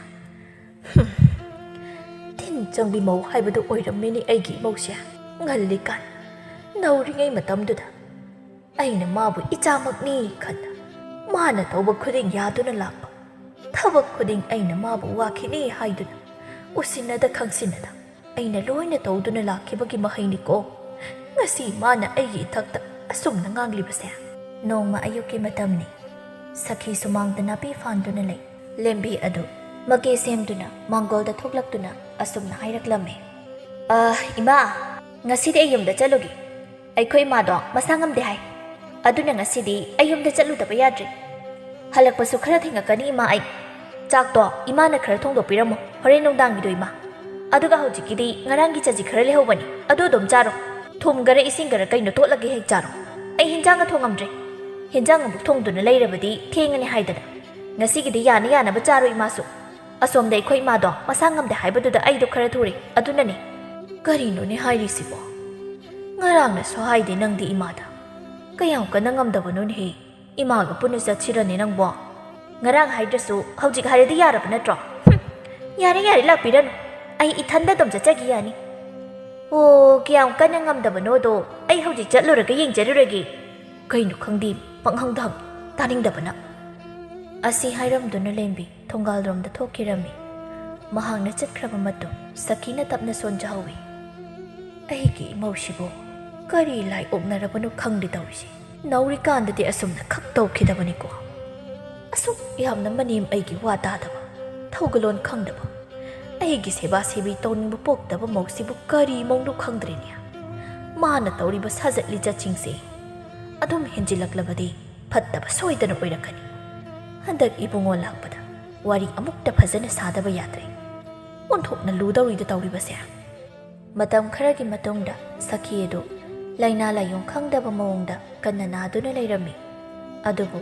ꯍꯨꯝ, ꯇꯤꯟ ꯆꯪꯕꯤ ꯃꯧ ꯍꯥꯏꯕꯗꯨ ꯑꯣꯏꯔꯝꯃꯤꯅꯤ ꯑꯩꯒꯤ ꯏꯃꯧꯁꯦ꯫ ꯉꯜꯂꯤꯀꯥꯟ, ꯅꯧꯔꯤꯉꯩ ꯃꯇꯝꯗꯨꯗ ꯑꯩꯅ ꯃꯥꯕꯨ ꯏꯆꯥꯃꯛꯅꯤ ꯈꯟꯅ, ꯃꯥꯅ ꯇꯧꯕ ꯈꯨꯗꯤꯡ ꯌꯥꯗꯨꯅ ꯂꯥꯛꯄ, ꯊꯕꯛ ꯈꯨꯗꯤꯡ ꯑꯩꯅ ꯃꯥꯕꯨ ꯋꯥꯈꯤꯅꯤ ꯍꯥꯏꯗꯨꯅ, ꯎꯁꯤꯟꯅꯗ ꯈꯪꯁꯤꯟꯅꯗ ꯑꯩꯅ ꯂꯣꯏꯅ ꯇꯧꯗꯨꯅ ꯂꯥꯛꯈꯤꯕꯒꯤ ꯃꯍꯩꯅꯤꯀꯣ ꯉꯁꯤ ꯃꯥꯅ ꯑꯩꯒꯤ ꯏꯊꯛꯇ ꯑꯁꯨꯝꯅ ꯉꯥꯡꯂꯤꯕꯁꯦ꯫" ꯅꯣꯡꯃ ꯑꯌꯨꯛꯀꯤ ꯃꯇꯝꯅꯤ꯫ ꯁꯈꯤ ꯁꯨꯃꯥꯡꯗ ꯅꯥꯄꯤ ꯐꯥꯟꯗꯨꯅ ꯂꯩ꯫ ꯂꯦꯝꯕꯤ ꯑꯗꯨ ꯃꯀꯦ ꯁꯦꯝꯗꯨꯅ ꯃꯥꯡꯒꯣꯜꯗ ꯊꯣꯛꯂꯛꯇꯨꯅ ꯑꯁꯨꯝꯅ ꯍꯥꯏꯔꯛꯂꯝꯃꯤ꯫ "ꯑ, ꯏꯃꯥ, ꯉꯁꯤꯗꯤ ꯑꯩ ꯌꯨꯝꯗ ꯆꯠꯂꯨꯒꯦ꯫ ꯑꯩꯈꯣꯏ ꯏꯃꯥꯗꯣ ꯃꯁꯥ ꯉꯝꯗꯦ ꯍꯥꯏ꯫ ꯑꯗꯨꯅ ꯉꯁꯤꯗꯤ ꯑꯩ ꯌꯨꯝꯗ ꯆꯠꯂꯨꯗꯕ ꯌꯥꯗ꯭ꯔꯦ꯫ ꯍꯜꯂꯛꯄꯁꯨ ꯈꯔ ꯊꯦꯡꯉꯛꯀꯅꯤ, ꯏꯃꯥ꯫ ꯑꯩ ꯆꯥꯛꯇꯣ ꯏꯃꯥꯅ ꯈꯔ ꯊꯣꯡꯗꯣꯛꯄꯤꯔꯝꯃꯣ, ꯍꯣꯔꯦꯟ ꯅꯨꯡꯗꯥꯡꯒꯤꯗꯣ, ꯏꯃꯥ꯫ ꯑꯗꯨꯒ ꯍꯧꯖꯤꯛꯀꯤꯗꯤ ꯉꯔꯥꯡꯒꯤ ꯆꯖꯤꯛ ꯈꯔ ꯂꯩꯍꯧꯕꯅꯤ, ꯑꯗꯨ ꯑꯗꯨꯝ ꯆꯥꯔꯣ꯫ ꯊꯨꯝ ꯈꯔ, ꯏꯁꯤꯡ ꯈꯔ, ꯀꯩꯅꯣ ꯇꯣꯠꯂꯒ ꯍꯦꯛ ꯆꯥꯔꯣ꯫ ꯑꯩ ꯍꯤꯟꯖꯥꯡꯒ ꯊꯣꯡꯉꯝꯗ꯭ꯔꯦ꯫ ꯍꯤꯟꯖꯥꯡ ꯑꯃꯨꯛ ꯊꯣꯡꯗꯨꯅ ꯂꯩꯔꯕꯗꯤ ꯊꯦꯡꯉꯅꯤ ꯍꯥꯏꯗꯅ꯫ ꯉꯁꯤꯒꯤꯗꯤ ꯌꯥꯅ ꯌꯥꯅꯕ ꯆꯥꯔꯣ, ꯏꯃꯥꯁꯨ꯫ ꯑꯁꯣꯝꯗ ꯑꯩꯈꯣꯏ ꯏꯃꯥꯗꯣ ꯃꯁꯥ ꯉꯝꯗꯦ ꯍꯥꯏꯕꯗꯨꯗ ꯑꯩꯗꯣ ꯈꯔ ꯊꯨꯔꯦ, ꯑꯗꯨꯅꯅꯦ꯫" "ꯀꯔꯤꯅꯣꯅꯦ ꯍꯥꯏꯔꯤꯁꯤꯕꯣ? ꯉꯔꯥꯡꯅꯁꯨ ꯍꯥꯏꯗꯦ ꯅꯪꯗꯤ ꯏꯃꯥꯗ꯫ ꯀꯌꯥꯝ ꯀꯟꯅ ꯉꯝꯗꯕꯅꯣꯅꯦꯍꯦ? ꯏꯃꯥꯒ ꯄꯨꯟꯅ ꯆꯠꯁꯤꯔꯅꯦ ꯅꯪꯕꯣ?" "ꯉꯔꯥꯡ ꯍꯥꯏꯗ꯭ꯔꯁꯨ ꯍꯧꯖꯤꯛ ꯍꯥꯏꯔꯗꯤ ꯌꯥꯔꯕ ꯅꯠꯇ꯭ꯔꯣ?" "ꯍꯨꯝ, ꯌꯥꯔꯦ, ꯌꯥꯔꯦ, ꯂꯥꯛꯄꯤꯔꯅꯨ꯫ ꯑꯩ ꯏꯊꯟꯗ ꯑꯗꯨꯝ ꯆꯠꯆꯒꯦ, ꯌꯥꯅꯤ꯫" "ꯑꯣ, ꯀꯌꯥꯝ ꯀꯟꯅ ꯉꯝꯗꯕꯅꯣꯗꯣ ꯑꯩ ꯍꯧꯖꯤꯛ ꯆꯠꯂꯨꯔꯒ ꯌꯦꯡꯖꯔꯨꯔꯒꯦ꯫" ꯀꯩꯅꯣ ꯈꯪꯗꯦ, ꯄꯪꯍꯪꯗ ꯍꯪ, ꯇꯥꯅꯤꯡꯗꯕꯅ꯫ ꯑꯁꯤ ꯍꯥꯏꯔꯝꯗꯨꯅ ꯂꯦꯝꯕꯤ ꯊꯣꯡꯒꯥꯜꯔꯣꯝꯗ ꯊꯣꯛꯈꯤꯔꯝꯃꯤ꯫ ꯃꯍꯥꯛꯅ ꯆꯠꯈ꯭ꯔꯕ ꯃꯇꯨꯡ ꯁꯈꯤꯅ ꯇꯞꯅ ꯁꯣꯟꯖꯍꯧꯏ꯫ "ꯑꯩꯒꯤ ꯏꯃꯧꯁꯤꯕꯨ ꯀꯔꯤ ꯂꯥꯏ ꯑꯣꯛꯅꯔꯕꯅꯣ ꯈꯪꯗꯦ ꯇꯧꯔꯤꯁꯦ꯫ ꯅꯧꯔꯤꯀꯥꯟꯗꯗꯤ ꯑꯁꯨꯝꯅ ꯈꯛ ꯇꯧꯈꯤꯗꯕꯅꯤꯀꯣ꯫ ꯑꯁꯨꯛ ꯌꯥꯝꯅ ꯃꯅꯦꯝ ꯑꯩꯒꯤ ꯋꯥ ꯇꯥꯗꯕ, ꯊꯧꯒꯂꯣꯟ ꯈꯪꯗꯕ, ꯑꯩꯒꯤ ꯁꯦꯕꯥ ꯁꯦꯕꯤ ꯇꯧꯅꯤꯡꯕ ꯄꯣꯛꯇꯕ ꯃꯧꯁꯤꯕꯨ ꯀꯔꯤ ꯃꯧꯅꯣ ꯈꯪꯗ꯭ꯔꯦꯅꯦ꯫ ꯃꯥꯅ ꯇꯧꯔꯤꯕ ꯁꯥꯖꯠ ꯂꯤꯆꯠꯁꯤꯡꯁꯦ ꯑꯗꯨꯝ ꯍꯦꯟꯖꯤꯜꯂꯛꯂꯕꯗꯤ ꯐꯠꯇꯕ ꯁꯣꯏꯗꯅ ꯑꯣꯏꯔꯛꯀꯅꯤ꯫ ꯍꯟꯗꯛ ꯏꯕꯨꯡꯉꯣ ꯂꯥꯛꯄꯗ ꯋꯥꯔꯤ ꯑꯃꯨꯛꯇ ꯐꯖꯅ ꯁꯥꯗꯕ ꯌꯥꯗ꯭ꯔꯦ꯫ ꯑꯣꯟꯊꯣꯛꯅ ꯂꯨꯗꯧꯔꯤꯗ ꯇꯧꯔꯤꯕꯁꯦ꯫" ꯃꯇꯝ ꯈꯔꯒꯤ ꯃꯇꯨꯡꯗ ꯁꯈꯤ ꯑꯗꯨ ꯂꯥꯏꯅꯥ ꯂꯥꯏꯌꯣꯡ ꯈꯪꯗꯕ ꯃꯑꯣꯡꯗ ꯀꯟꯅ ꯅꯥꯗꯨꯅ ꯂꯩꯔꯝꯃꯤ꯫ ꯑꯗꯨꯕꯨ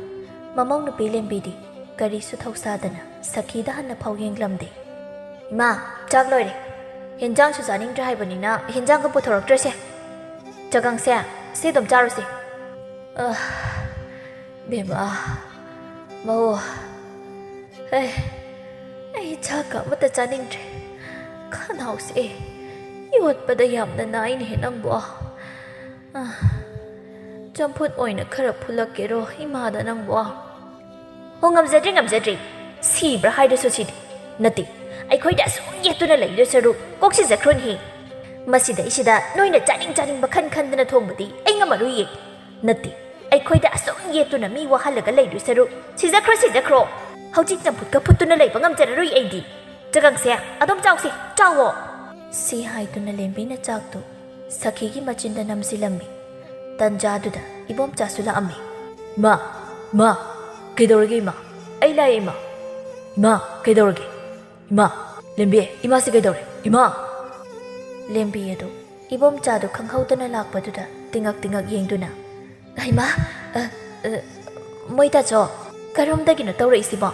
ꯃꯃꯧ ꯅꯨꯄꯤ ꯂꯦꯝꯕꯤꯗꯤ ꯀꯔꯤꯁꯨ ꯊꯧꯁꯥꯗꯅ ꯁꯈꯤꯗ ꯍꯟꯅ ꯐꯥꯎ ꯌꯦꯡꯂꯝꯗꯦ꯫ "ꯏꯃꯥ, ꯆꯥꯛ ꯂꯣꯏꯔꯦ꯫ ꯍꯦꯟꯖꯥꯡꯁꯨ ꯆꯥꯅꯤꯡꯗ꯭ꯔꯦ ꯍꯥꯏꯕꯅꯤꯅ ꯍꯦꯟꯖꯥꯡꯒ ꯄꯨꯊꯣꯔꯛꯇ꯭ꯔꯁꯦ꯫ ꯆꯒꯪꯁꯦ, ꯁꯤ ꯑꯗꯨꯝ ꯆꯥꯔꯨꯁꯦ꯫" "ꯑ, ꯕꯦꯝꯃ, ꯃꯧ, ꯑꯦ, ꯑꯩ ꯆꯥꯛꯀ ꯑꯃꯠꯇ ꯆꯥꯅꯤꯡꯗ꯭ꯔꯦ꯫ ꯈꯅꯥꯎꯁꯦ ꯌꯣꯠꯄꯗ ꯌꯥꯝꯅ ꯅꯥꯏꯅꯦ ꯅꯪꯕꯣ꯫ ꯑ, ꯆꯝꯐꯨꯠ ꯑꯣꯏꯅ ꯈꯔ ꯐꯨꯜꯂꯛꯀꯦꯔꯣ ꯏꯃꯥꯗ ꯅꯪꯕꯣ?" "ꯑꯣ, ꯉꯝꯖꯗ꯭ꯔꯦ, ꯉꯝꯖꯗ꯭ꯔꯦ꯫ ꯁꯤꯕ꯭ꯔꯥ ꯍꯥꯏꯔꯁꯨ ꯁꯤꯗꯦ꯫ ꯅꯠꯇꯦ, ꯑꯩꯈꯣꯏꯗ ꯑꯁꯨꯝ ꯌꯦꯠꯇꯨꯅ ꯂꯩꯗꯣꯏ ꯁꯔꯨꯛ ꯀꯣꯛ ꯁꯤꯖꯈ꯭ꯔꯣꯅꯦꯍꯦ꯫ ꯃꯁꯤꯗꯩꯁꯤꯗ ꯅꯣꯏꯅ ꯆꯥꯅꯤꯡ ꯆꯥꯅꯤꯡꯕ ꯈꯟ ꯈꯟꯗꯅ ꯊꯣꯡꯕꯗꯤ ꯑꯩ ꯉꯝꯃꯔꯣꯏꯌꯦ꯫ ꯅꯠꯇꯦ, ꯑꯩꯈꯣꯏꯗ ꯑꯁꯨꯝ ꯌꯦꯠꯇꯨꯅ ꯃꯤ ꯋꯥꯍꯜꯂꯒ ꯂꯩꯗꯣꯏ ꯁꯔꯨꯛ ꯁꯤꯖꯈ꯭ꯔꯣ, ꯁꯤꯖꯈ꯭ꯔꯣ꯫ ꯍꯧꯖꯤꯛ ꯆꯝꯐꯨꯠꯀ ꯐꯨꯠꯇꯨꯅ ꯂꯩꯕ ꯉꯝꯖꯔꯔꯣꯏ ꯑꯩꯗꯤ꯫ ꯆꯒꯪꯁꯦ ꯑꯗꯨꯝ ꯆꯥꯎꯁꯦ, ꯆꯥꯎꯋꯣ!" ꯁꯤ ꯍꯥꯏꯗꯨꯅ ꯂꯦꯝꯕꯤꯅ ꯆꯥꯛꯇꯨ ꯁꯈꯤꯒꯤ ꯃꯆꯤꯟꯗ ꯅꯝꯁꯤꯜꯂꯝꯃꯤ꯫ ꯇꯟꯖꯥꯗꯨꯗ ꯏꯕꯣꯝꯆꯥꯁꯨ ꯂꯥꯛꯑꯝꯃꯤ꯫ "ꯏꯃꯥ, ꯏꯃꯥ, ꯀꯩꯗꯧꯔꯒꯦ ꯏꯃꯥ? ꯑꯩ ꯂꯥꯛꯑꯦ ꯏꯃꯥ꯫ ꯏꯃꯥ, ꯀꯩꯗꯧꯔꯒꯦ? ꯏꯃꯥ, ꯂꯦꯝꯕꯤ, ꯏꯃꯥꯁꯤ ꯀꯩꯗꯧꯔꯦ? ꯏꯃꯥ!" ꯂꯦꯝꯕꯤ ꯑꯗꯨ ꯏꯕꯣꯝꯆꯥꯗꯨ ꯈꯪꯍꯧꯗꯅ ꯂꯥꯛꯄꯗꯨꯗ ꯇꯤꯉꯛ ꯇꯤꯉꯛ ꯌꯦꯡꯗꯨꯅ, "ꯍꯩꯃꯥ, ꯑ, ꯑ, ꯃꯣꯏ ꯇꯥꯆꯧ, ꯀꯔꯣꯝꯗꯒꯤꯅꯣ ꯇꯧꯔꯛꯏꯁꯤꯕꯣ?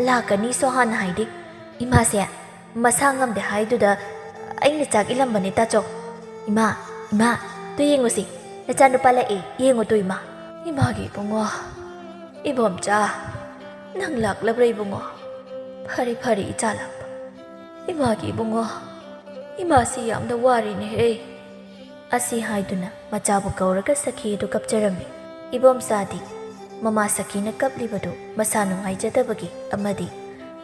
ꯂꯥꯛꯀꯅꯤꯁꯨ ꯍꯥꯟꯅ ꯍꯥꯏꯗꯦ꯫ ꯏꯃꯥꯁꯦ ꯃꯁꯥ ꯉꯝꯗꯦ ꯍꯥꯏꯗꯨꯗ ꯑꯩꯅ ꯆꯥꯛ ꯏꯜꯂꯝꯕꯅꯦ ꯇꯥꯆꯧ꯫ ꯏꯃꯥ, ꯏꯃꯥ, ꯇꯨ ꯌꯦꯡꯉꯨꯁꯤ, ꯅꯆꯥꯅꯨꯄꯥ ꯂꯥꯛꯑꯦ, ꯌꯦꯡꯉꯨ ꯇꯨ ꯏꯃꯥ꯫" "ꯏꯃꯥꯒꯤ ꯏꯕꯨꯡꯉꯣ, ꯏꯕꯣꯝꯆꯥ, ꯅꯪ ꯂꯥꯛꯂꯕ꯭ꯔꯥ ꯏꯕꯨꯡꯉꯣ? ꯐꯔꯦ, ꯐꯔꯦ ꯏꯆꯥ ꯂꯥꯛꯄ꯫ ꯏꯃꯥꯒꯤ ꯏꯕꯨꯡꯉꯣ, ꯏꯃꯥꯁꯤ ꯌꯥꯝꯅ ꯋꯥꯔꯦꯅꯦꯍꯦ꯫" ꯑꯁꯤ ꯍꯥꯏꯗꯨꯅ ꯃꯆꯥꯕꯨ ꯀꯧꯔꯒ ꯁꯈꯤ ꯑꯗꯨ ꯀꯞꯆꯔꯝꯃꯤ꯫ ꯏꯕꯣꯝꯆꯥꯗꯤ ꯃꯃꯥ ꯁꯈꯤꯅ ꯀꯞꯂꯤꯕꯗꯨ ꯃꯁꯥ ꯅꯨꯡꯉꯥꯏꯖꯗꯕꯒꯤ ꯑꯃꯗꯤ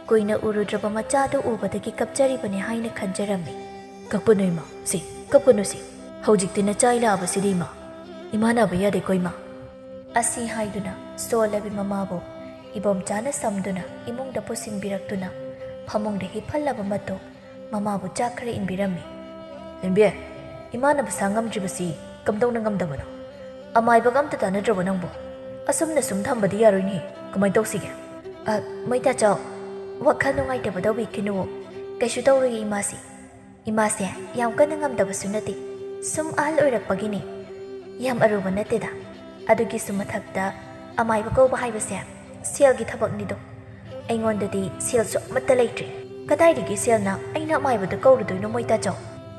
ꯀꯨꯏꯅ ꯎꯔꯨꯗ꯭ꯔꯕ ꯃꯆꯥꯗꯨ ꯎꯕꯗꯒꯤ ꯀꯞꯆꯔꯤꯕꯅꯤ ꯍꯥꯏꯅ ꯈꯟꯖꯔꯝꯃꯤ꯫ "ꯀꯞꯀꯅꯨ ꯏꯃꯥ, ꯁꯤ, ꯀꯞꯀꯅꯨ ꯁꯤ꯫ ꯍꯧꯖꯤꯛꯇꯤ ꯅꯆꯥ ꯏꯜꯂꯛꯑꯕꯁꯤꯗꯤ ꯏꯃꯥ꯫ ꯏꯃꯥ ꯅꯥꯕ ꯌꯥꯗꯦꯀꯣ ꯏꯃꯥ꯫" ꯑꯁꯤ ꯍꯥꯏꯗꯨꯅ ꯁꯣꯜꯂꯕꯤ ꯃꯃꯥꯕꯨ ꯏꯕꯣꯝꯆꯥꯅ ꯁꯝꯗꯨꯅ ꯏꯃꯨꯡꯗ ꯄꯨꯁꯤꯟꯕꯤꯔꯛꯇꯨꯅ ꯐꯃꯨꯡꯗ ꯍꯤꯞꯍꯜꯂꯕ ꯃꯇꯨꯡ ꯃꯃꯥꯕꯨ ꯆꯥꯛ ꯈꯔ ꯏꯟꯕꯤꯔꯝꯃꯤ꯫ "ꯂꯦꯝꯕꯤ, ꯏꯃꯥꯅ ꯃꯁꯥ ꯉꯝꯗ꯭ꯔꯤꯕꯁꯤ ꯀꯝꯗꯧꯅ ꯉꯝꯗꯕꯅꯣ? ꯑꯃꯥꯏꯕꯒ ꯑꯝꯇ ꯇꯥꯟꯅꯗ꯭ꯔꯕꯣ ꯅꯪꯕꯣ? ꯑꯁꯨꯝꯅ ꯁꯨꯝ ꯊꯝꯕꯗꯤ ꯌꯥꯔꯣꯏꯅꯦ꯫ ꯀꯃꯥꯏꯅ ꯇꯧꯁꯤꯒꯦ?" "ꯑ, ꯃꯣꯏ ꯇꯥꯆꯧ, ꯋꯥꯈꯜ ꯅꯨꯡꯉꯥꯏꯇꯕ ꯇꯧꯕꯤꯈꯤꯅꯨ꯫ ꯀꯩꯁꯨ ꯇꯧꯔꯣꯏꯌꯦ ꯏꯃꯥꯁꯤ꯫ ꯏꯃꯥꯁꯦ ꯌꯥꯝ ꯀꯟꯅ ꯉꯝꯗꯕꯁꯨ ꯅꯠꯇꯦ꯫ ꯁꯨꯝ ꯑꯍꯜ ꯑꯣꯏꯔꯛꯄꯒꯤꯅꯦ꯫ ꯌꯥꯝ ꯑꯔꯨꯕ ꯅꯠꯇꯦꯗ꯫ ꯑꯗꯨꯒꯤꯁꯨ ꯃꯊꯛꯇ ꯑꯃꯥꯏꯕ ꯀꯧꯕ ꯍꯥꯏꯕꯁꯦ ꯁꯦꯜꯒꯤ ꯊꯕꯛꯅꯤꯗꯣ꯫ ꯑꯩꯉꯣꯟꯗꯗꯤ ꯁꯦꯜꯁꯨ ꯑꯃꯠꯇ ꯂꯩꯇ꯭ꯔꯦ꯫ ꯀꯗꯥꯏꯗꯒꯤ ꯁꯦꯜꯅ ꯑꯩꯅ ꯑꯃꯥꯏꯕꯗ ꯀꯧꯔꯨꯗꯣꯏꯅꯣ ꯃꯣꯏ ꯇꯥꯆꯧ?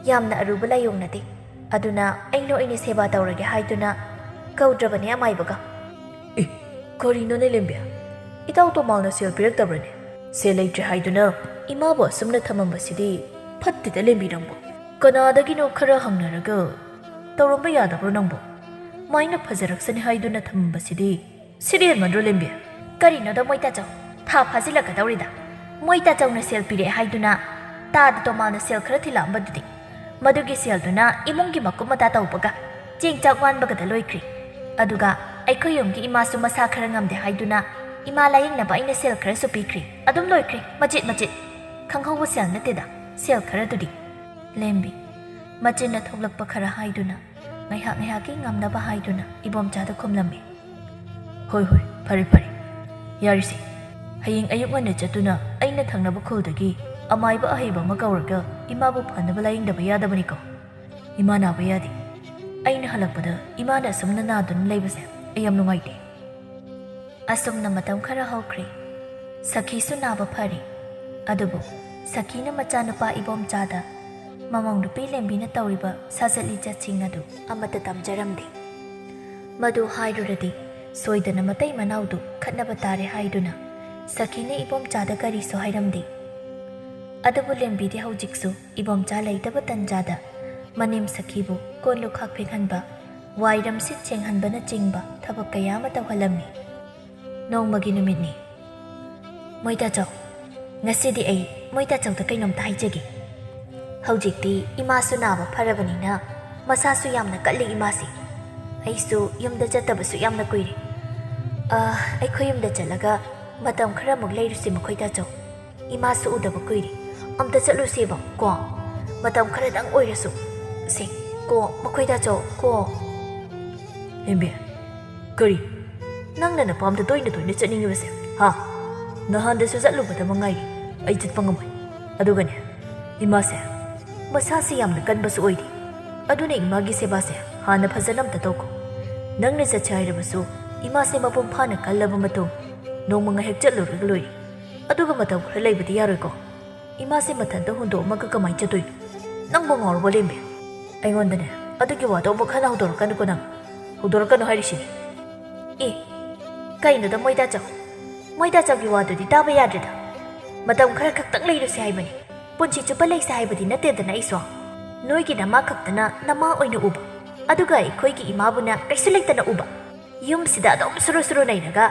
ꯌꯥꯝꯅ ꯑꯔꯨꯕ ꯂꯥꯏꯑꯣꯡ ꯅꯠꯇꯦ꯫ ꯑꯗꯨꯅ ꯑꯩꯅ ꯑꯣꯏꯅ ꯁꯦꯕꯥ ꯇꯧꯔꯒꯦ ꯍꯥꯏꯗꯨꯅ ꯀꯧꯗ꯭ꯔꯕꯅꯦ ꯑꯃꯥꯏꯕꯒ꯫" "ꯑꯦ, ꯀꯔꯤꯅꯣꯅꯦ ꯂꯦꯝꯕꯤ? ꯏꯇꯥꯎ ꯇꯣꯃꯥꯜꯅ ꯁꯦꯜ ꯄꯤꯔꯛꯇꯕ꯭ꯔꯅꯦ? ꯁꯦꯜ ꯂꯩꯇ꯭ꯔꯦ ꯍꯥꯏꯗꯨꯅ ꯏꯃꯥꯕꯨ ꯑꯁꯨꯝꯅ ꯊꯝꯃꯝꯕꯁꯤꯗꯤ ꯐꯠꯇꯦꯗ ꯂꯦꯝꯕꯤ ꯅꯪꯕꯨ꯫ ꯀꯅꯥꯗꯒꯤꯅꯣ ꯈꯔ ꯍꯪꯅꯔꯒ ꯇꯧꯔꯝꯕ ꯌꯥꯗꯕ꯭ꯔꯣ ꯅꯪꯕꯨ? ꯃꯥꯏꯅ ꯐꯖꯔꯛꯁꯅꯤ ꯍꯥꯏꯗꯨꯅ ꯊꯝꯃꯝꯕꯁꯤꯗꯤ ꯁꯤꯗꯤ ꯍꯦꯟꯃꯟꯗ꯭ꯔꯣ ꯂꯦꯝꯕꯤ?" "ꯀꯔꯤꯅꯣꯗ ꯃꯣꯏ ꯇꯥꯆꯧ? ꯊꯥ ꯐꯥꯖꯤꯜꯂꯛꯀꯗꯧꯔꯤꯗ꯫ ꯃꯣꯏ ꯇꯥꯆꯧꯅ ꯁꯦꯜ ꯄꯤꯔꯛꯑꯦ ꯍꯥꯏꯗꯨꯅ ꯇꯥꯗ ꯇꯣꯃꯥꯜꯅ ꯁꯦꯜ ꯈꯔ ꯊꯤꯜꯂꯛꯑꯝꯕꯗꯨꯗꯤ? ꯃꯗꯨꯒꯤ ꯁꯦꯜꯗꯨꯅ ꯏꯃꯨꯡꯒꯤ ꯃꯀꯨꯞ ꯃꯇꯥ ꯇꯧꯕꯒ ꯆꯦꯡ ꯆꯥꯛ ꯋꯥꯟꯕꯒꯗ ꯂꯣꯏꯈ꯭ꯔꯦ꯫ ꯑꯗꯨꯒ ꯑꯩꯈꯣꯏ ꯌꯨꯝꯒꯤ ꯏꯃꯥꯁꯨ ꯃꯁꯥ ꯈꯔ ꯉꯝꯗꯦ ꯍꯥꯏꯗꯨꯅ ꯏꯃꯥ ꯂꯥꯌꯦꯡꯅꯕ ꯑꯩꯅ ꯁꯦꯜ ꯈꯔꯁꯨ ꯄꯤꯈ꯭ꯔꯦ꯫ ꯑꯗꯨꯝ ꯂꯣꯏꯈ꯭ꯔꯦ꯫ ꯃꯆꯤꯠ ꯃꯆꯤꯠ꯫ ꯈꯪꯍꯧꯕ ꯁꯦꯜ ꯅꯠꯇꯦꯗ, ꯁꯦꯜ ꯈꯔꯗꯨꯗꯤ꯫ ꯂꯦꯝꯕꯤ, ꯃꯆꯤꯟꯅ ꯊꯣꯛꯂꯛꯄ ꯈꯔ ꯍꯥꯏꯗꯨꯅ ꯉꯥꯏꯍꯥꯛ ꯉꯥꯏꯍꯥꯛꯀꯤ ꯉꯝꯅꯕ ꯍꯥꯏꯗꯨꯅ ꯏꯕꯣꯝꯆꯥꯗ ꯈꯨꯝꯂꯝꯃꯤ꯫ "ꯍꯣꯏ, ꯍꯣꯏ, ꯐꯔꯦ, ꯐꯔꯦ꯫ ꯌꯥꯔꯤꯁꯦ, ꯍꯌꯦꯡ ꯑꯌꯨꯛ ꯉꯟꯅ ꯆꯠꯇꯨꯅ ꯑꯩꯅ ꯊꯪꯅꯕ ꯈꯨꯜꯗꯒꯤ ꯑꯃꯥꯏꯕ ꯑꯍꯩꯕ ꯑꯃ ꯀꯧꯔꯒ ꯏꯃꯥꯕꯨ ꯐꯅꯕ ꯂꯥꯌꯦꯡꯗꯕ ꯌꯥꯗꯕꯅꯤꯀꯣ꯫ ꯏꯃꯥ ꯅꯥꯕ ꯌꯥꯗꯦ꯫ ꯑꯩꯅ ꯍꯜꯂꯛꯄꯗ ꯏꯃꯥꯅ ꯑꯁꯨꯝꯅ ꯅꯥꯗꯨꯅ ꯂꯩꯕꯁꯦ ꯑꯩ ꯌꯥꯝ ꯅꯨꯡꯉꯥꯏꯇꯦ꯫" ꯑꯁꯨꯝꯅ ꯃꯇꯝ ꯈꯔ ꯍꯧꯈ꯭ꯔꯦ꯫ ꯁꯈꯤꯁꯨ ꯅꯥꯕ ꯐꯔꯦ꯫ ꯑꯗꯨꯕꯨ ꯁꯈꯤꯅ ꯃꯆꯥꯅꯨꯄꯥ ꯏꯕꯣꯝꯆꯥꯗ ꯃꯃꯧ ꯅꯨꯄꯤ ꯂꯦꯝꯕꯤꯅ ꯇꯧꯔꯤꯕ ꯁꯥꯖꯠ ꯂꯤꯆꯠꯁꯤꯡ ꯑꯗꯨ ꯑꯃꯠꯇ ꯇꯝꯖꯔꯝꯗꯦ꯫ ꯃꯗꯨ ꯍꯥꯏꯔꯨꯔꯗꯤ ꯁꯣꯏꯗꯅ ꯃꯇꯩ ꯃꯅꯥꯎꯗꯨ ꯈꯠꯅꯕ ꯇꯥꯔꯦ ꯍꯥꯏꯗꯨꯅ ꯁꯈꯤꯅ ꯏꯕꯣꯝꯆꯥꯗ ꯀꯔꯤꯁꯨ ꯍꯥꯏꯔꯝꯗꯦ꯫ ꯑꯗꯨꯕꯨ ꯂꯦꯝꯕꯤꯗꯤ ꯍꯧꯖꯤꯛꯁꯨ ꯏꯕꯣꯝꯆꯥ ꯂꯩꯇꯕ ꯇꯟꯖꯥꯗ ꯃꯅꯦꯝ ꯁꯈꯤꯕꯨ ꯀꯣꯟ ꯂꯨꯈꯥꯛ ꯐꯦꯡꯍꯟꯕ, ꯋꯥꯏꯔꯝ ꯁꯤꯠ ꯁꯦꯡꯍꯟꯕꯅꯆꯤꯡꯕ ꯊꯕꯛ ꯀꯌꯥ ꯑꯃ ꯇꯧꯍꯜꯂꯝꯃꯤ꯫ ꯅꯣꯡꯃꯒꯤ ꯅꯨꯃꯤꯠꯅꯤ꯫ "ꯃꯣꯏꯗꯥꯆꯧ, ꯉꯁꯤꯗꯤ ꯑꯩ ꯃꯣꯏꯗꯥꯆꯧꯗ ꯀꯩꯅꯣꯝꯇ ꯍꯥꯏꯖꯒꯦ꯫ ꯍꯧꯖꯤꯛꯇꯤ ꯏꯃꯥꯁꯨ ꯅꯥꯕ ꯐꯔꯕꯅꯤꯅ ꯃꯁꯥꯁꯨ ꯌꯥꯝꯅ ꯀꯜꯂꯤ ꯏꯃꯥꯁꯦ꯫ ꯑꯩꯁꯨ ꯌꯨꯝꯗ ꯆꯠꯇꯕꯁꯨ ꯌꯥꯝꯅ ꯀꯨꯏꯔꯦ꯫ ꯑ, ꯑꯩꯈꯣꯏ ꯌꯨꯝꯗ ꯆꯠꯂꯒ ꯃꯇꯝ ꯈꯔꯃꯨꯛ ꯂꯩꯔꯨꯁꯤ ꯃꯈꯣꯏꯗꯥꯆꯧ꯫ ꯏꯃꯥꯁꯨ ꯎꯗꯕ ꯀꯨꯏꯔꯦ꯫ ꯑꯝꯇ ꯆꯠꯂꯨꯁꯦꯕ ꯀꯣ꯫ ꯃꯇꯝ ꯈꯔꯗꯪ ꯑꯣꯏꯔꯁꯨ꯫ ꯁꯦ, ꯀꯣ, ꯃꯈꯣꯏꯗꯥꯆꯧ, ꯀꯣ꯫" ꯂꯦꯝꯕꯤ, ꯀꯔꯤ? ꯅꯪꯅ ꯅꯄꯥꯝꯗ ꯇꯣꯏꯅ ꯇꯣꯏꯅ ꯆꯠꯅꯤꯡꯉꯤꯕꯁꯦ, ꯍꯥ? ꯅꯍꯥꯟꯗꯁꯨ ꯆꯠꯂꯨꯕꯗ ꯃꯉꯥꯏꯔꯤ꯫ ꯑꯩ ꯆꯠꯄ ꯉꯝꯃꯣꯏ꯫ ꯑꯗꯨꯒꯅꯦ, ꯏꯃꯥꯁꯦ ꯃꯁꯥꯁꯦ ꯌꯥꯝꯅ ꯀꯟꯕꯁꯨ ꯑꯣꯏꯗꯦ꯫ ꯑꯗꯨꯅ ꯏꯃꯥꯒꯤ ꯁꯦꯕꯥꯁꯦ ꯍꯥꯟꯅ ꯐꯖꯅ ꯑꯝꯇ ꯇꯧꯈꯣ꯫ ꯅꯪꯅ ꯆꯠꯁꯦ ꯍꯥꯏꯔꯕꯁꯨ ꯏꯃꯥꯁꯦ ꯃꯄꯨꯡ ꯐꯥꯅ ꯀꯜꯂꯕ ꯃꯇꯨꯡ ꯅꯣꯡꯃ ꯉꯥꯏꯍꯥꯛ ꯆꯠꯂꯨꯔꯒ ꯂꯣꯏꯔꯦ꯫ ꯑꯗꯨꯒ ꯃꯇꯝ ꯈꯔ ꯂꯩꯕꯗꯤ ꯌꯥꯔꯣꯏꯀꯣ? ꯏꯃꯥꯁꯦ ꯃꯊꯟꯇ ꯍꯨꯟꯗꯣꯛꯑꯝꯃꯒ ꯀꯃꯥꯏꯅ ꯆꯠꯇꯣꯏꯅꯣ? ꯅꯪꯕꯨ ꯉꯥꯎꯔꯕꯣ, ꯂꯦꯝꯕꯤ? ꯑꯩꯉꯣꯟꯗꯅꯦ ꯑꯗꯨꯒꯤ ꯋꯥꯗꯣ ꯑꯃꯨꯛ ꯍꯟꯅ ꯍꯧꯗꯣꯔꯛꯀꯅꯨꯀꯣ ꯅꯪ꯫ ꯍꯧꯗꯣꯔꯛꯀꯅꯨ ꯍꯥꯏꯔꯤꯁꯤꯅꯤ꯫ ꯑꯦ, ꯀꯩꯅꯣꯗ ꯃꯣꯏꯗꯥꯆꯧ? ꯃꯣꯏꯗꯥꯆꯧꯒꯤ ꯋꯥꯗꯨꯗꯤ ꯇꯥꯕ ꯌꯥꯗ꯭ꯔꯦꯗ꯫ ꯃꯇꯝ ꯈꯔ ꯈꯛꯇꯪ ꯂꯩꯔꯨꯁꯦ ꯍꯥꯏꯕꯅꯤ꯫ ꯄꯨꯟꯁꯤ ꯆꯨꯞꯄ ꯂꯩꯁꯦ ꯍꯥꯏꯕꯗꯤ ꯅꯠꯇꯦꯗꯅ ꯑꯩꯁꯨ꯫ ꯅꯣꯏꯒꯤ ꯅꯃꯥ ꯈꯛꯇꯅ ꯅꯃꯥ ꯑꯣꯏꯅ ꯎꯕ꯫ ꯑꯗꯨꯒ ꯑꯩꯈꯣꯏꯒꯤ ꯏꯃꯥꯕꯨꯅ ꯀꯩꯁꯨ ꯂꯩꯇꯅ ꯎꯕ꯫ ꯌꯨꯝꯁꯤꯗ ꯑꯗꯨꯝ ꯁꯨꯔꯨ ꯁꯨꯔꯨ ꯅꯩꯔꯒ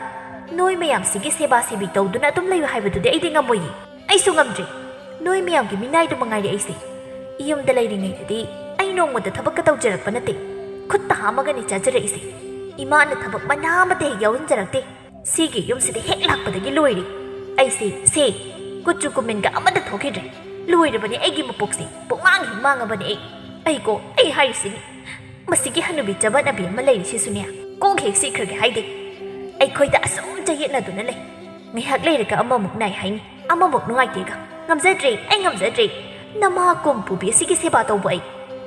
ꯅꯣꯏ ꯃꯌꯥꯝꯁꯤꯒꯤ ꯁꯦꯕꯥ ꯁꯦꯕꯤ ꯇꯧꯗꯨꯅ ꯑꯗꯨꯝ ꯂꯩꯌꯨ ꯍꯥꯏꯕꯗꯨꯗꯤ ꯑꯩꯗꯤ ꯉꯝꯃꯣꯏꯌꯦ꯫ ꯑꯩꯁꯨ ꯉꯝꯗ꯭ꯔꯦ꯫ ꯅꯣꯏ ꯃꯌꯥꯝꯒꯤ ꯃꯤꯅꯥꯏꯗꯨ ꯃꯉꯥꯏꯔꯦ ꯑꯩꯁꯦ꯫ ꯌꯨꯝꯗ ꯂꯩꯔꯤꯉꯩꯗꯗꯤ ꯑꯩ ꯅꯣꯡꯃꯇ ꯊꯕꯛꯀ ꯇꯧꯖꯔꯛꯄ ꯅꯠꯇꯦ꯫ ꯈꯨꯠꯇ ꯍꯥꯝꯃꯒꯅꯤ ꯆꯥꯖꯔꯛꯏꯁꯦ꯫ ꯏꯃꯥꯅ ꯊꯕꯛ ꯃꯅꯥ ꯑꯃꯠꯇ ꯍꯦꯛ ꯌꯥꯎꯍꯟꯖꯔꯛꯇꯦ꯫ ꯁꯤꯒꯤ ꯌꯨꯝꯁꯤꯗ ꯍꯦꯛ ꯂꯥꯛꯄꯗꯒꯤ ꯂꯣꯏꯔꯦ꯫ ꯑꯩꯁꯦ ꯁꯦ ꯀꯨꯆꯨ ꯀꯨꯃꯦꯟꯒ ꯑꯃꯗ ꯊꯣꯛꯈꯤꯗ꯭ꯔꯦ꯫ ꯂꯣꯏꯔꯕꯅꯦ ꯑꯩꯒꯤ ꯃꯄꯣꯛꯁꯦ꯫ ꯄꯨꯡꯃꯥꯡ ꯍꯦꯛ ꯃꯥꯡꯉꯕꯅꯦ ꯑꯩ꯫ ꯑꯩꯀꯣ, ꯑꯩ ꯍꯥꯏꯔꯤꯁꯤꯅꯤ꯫ ꯃꯁꯤꯒꯤ ꯍꯅꯨꯕꯤ ꯆꯕꯠꯅꯕꯤ ꯑꯃ ꯂꯩꯔꯤꯁꯤꯁꯨꯅꯦ, ꯀꯣꯛ ꯍꯦꯛ ꯁꯤꯈ꯭ꯔꯒꯦ ꯍꯥꯏꯗꯦ꯫ ꯑꯩꯈꯣꯏꯗ ꯑꯁꯨꯝ ꯆꯌꯦꯠꯅꯗꯨꯅ ꯂꯩ꯫ ꯉꯥꯏꯍꯥꯛ ꯂꯩꯔꯒ ꯑꯃꯃꯨꯛ ꯅꯥꯏ ꯍꯥꯏꯅꯤ, ꯑꯃꯃꯨꯛ ꯅꯨꯡꯉꯥꯏꯇꯦꯒ꯫ ꯉꯝꯖꯗ꯭ꯔꯦ, ꯑꯩ ꯉꯝꯖꯗ꯭ꯔꯦ꯫ ꯅꯃꯥ ꯀꯣꯝ ꯄꯨꯕꯤ ꯑꯁꯤꯒꯤ ꯁꯦꯕꯥ ꯇꯧꯕ ꯑꯩ꯫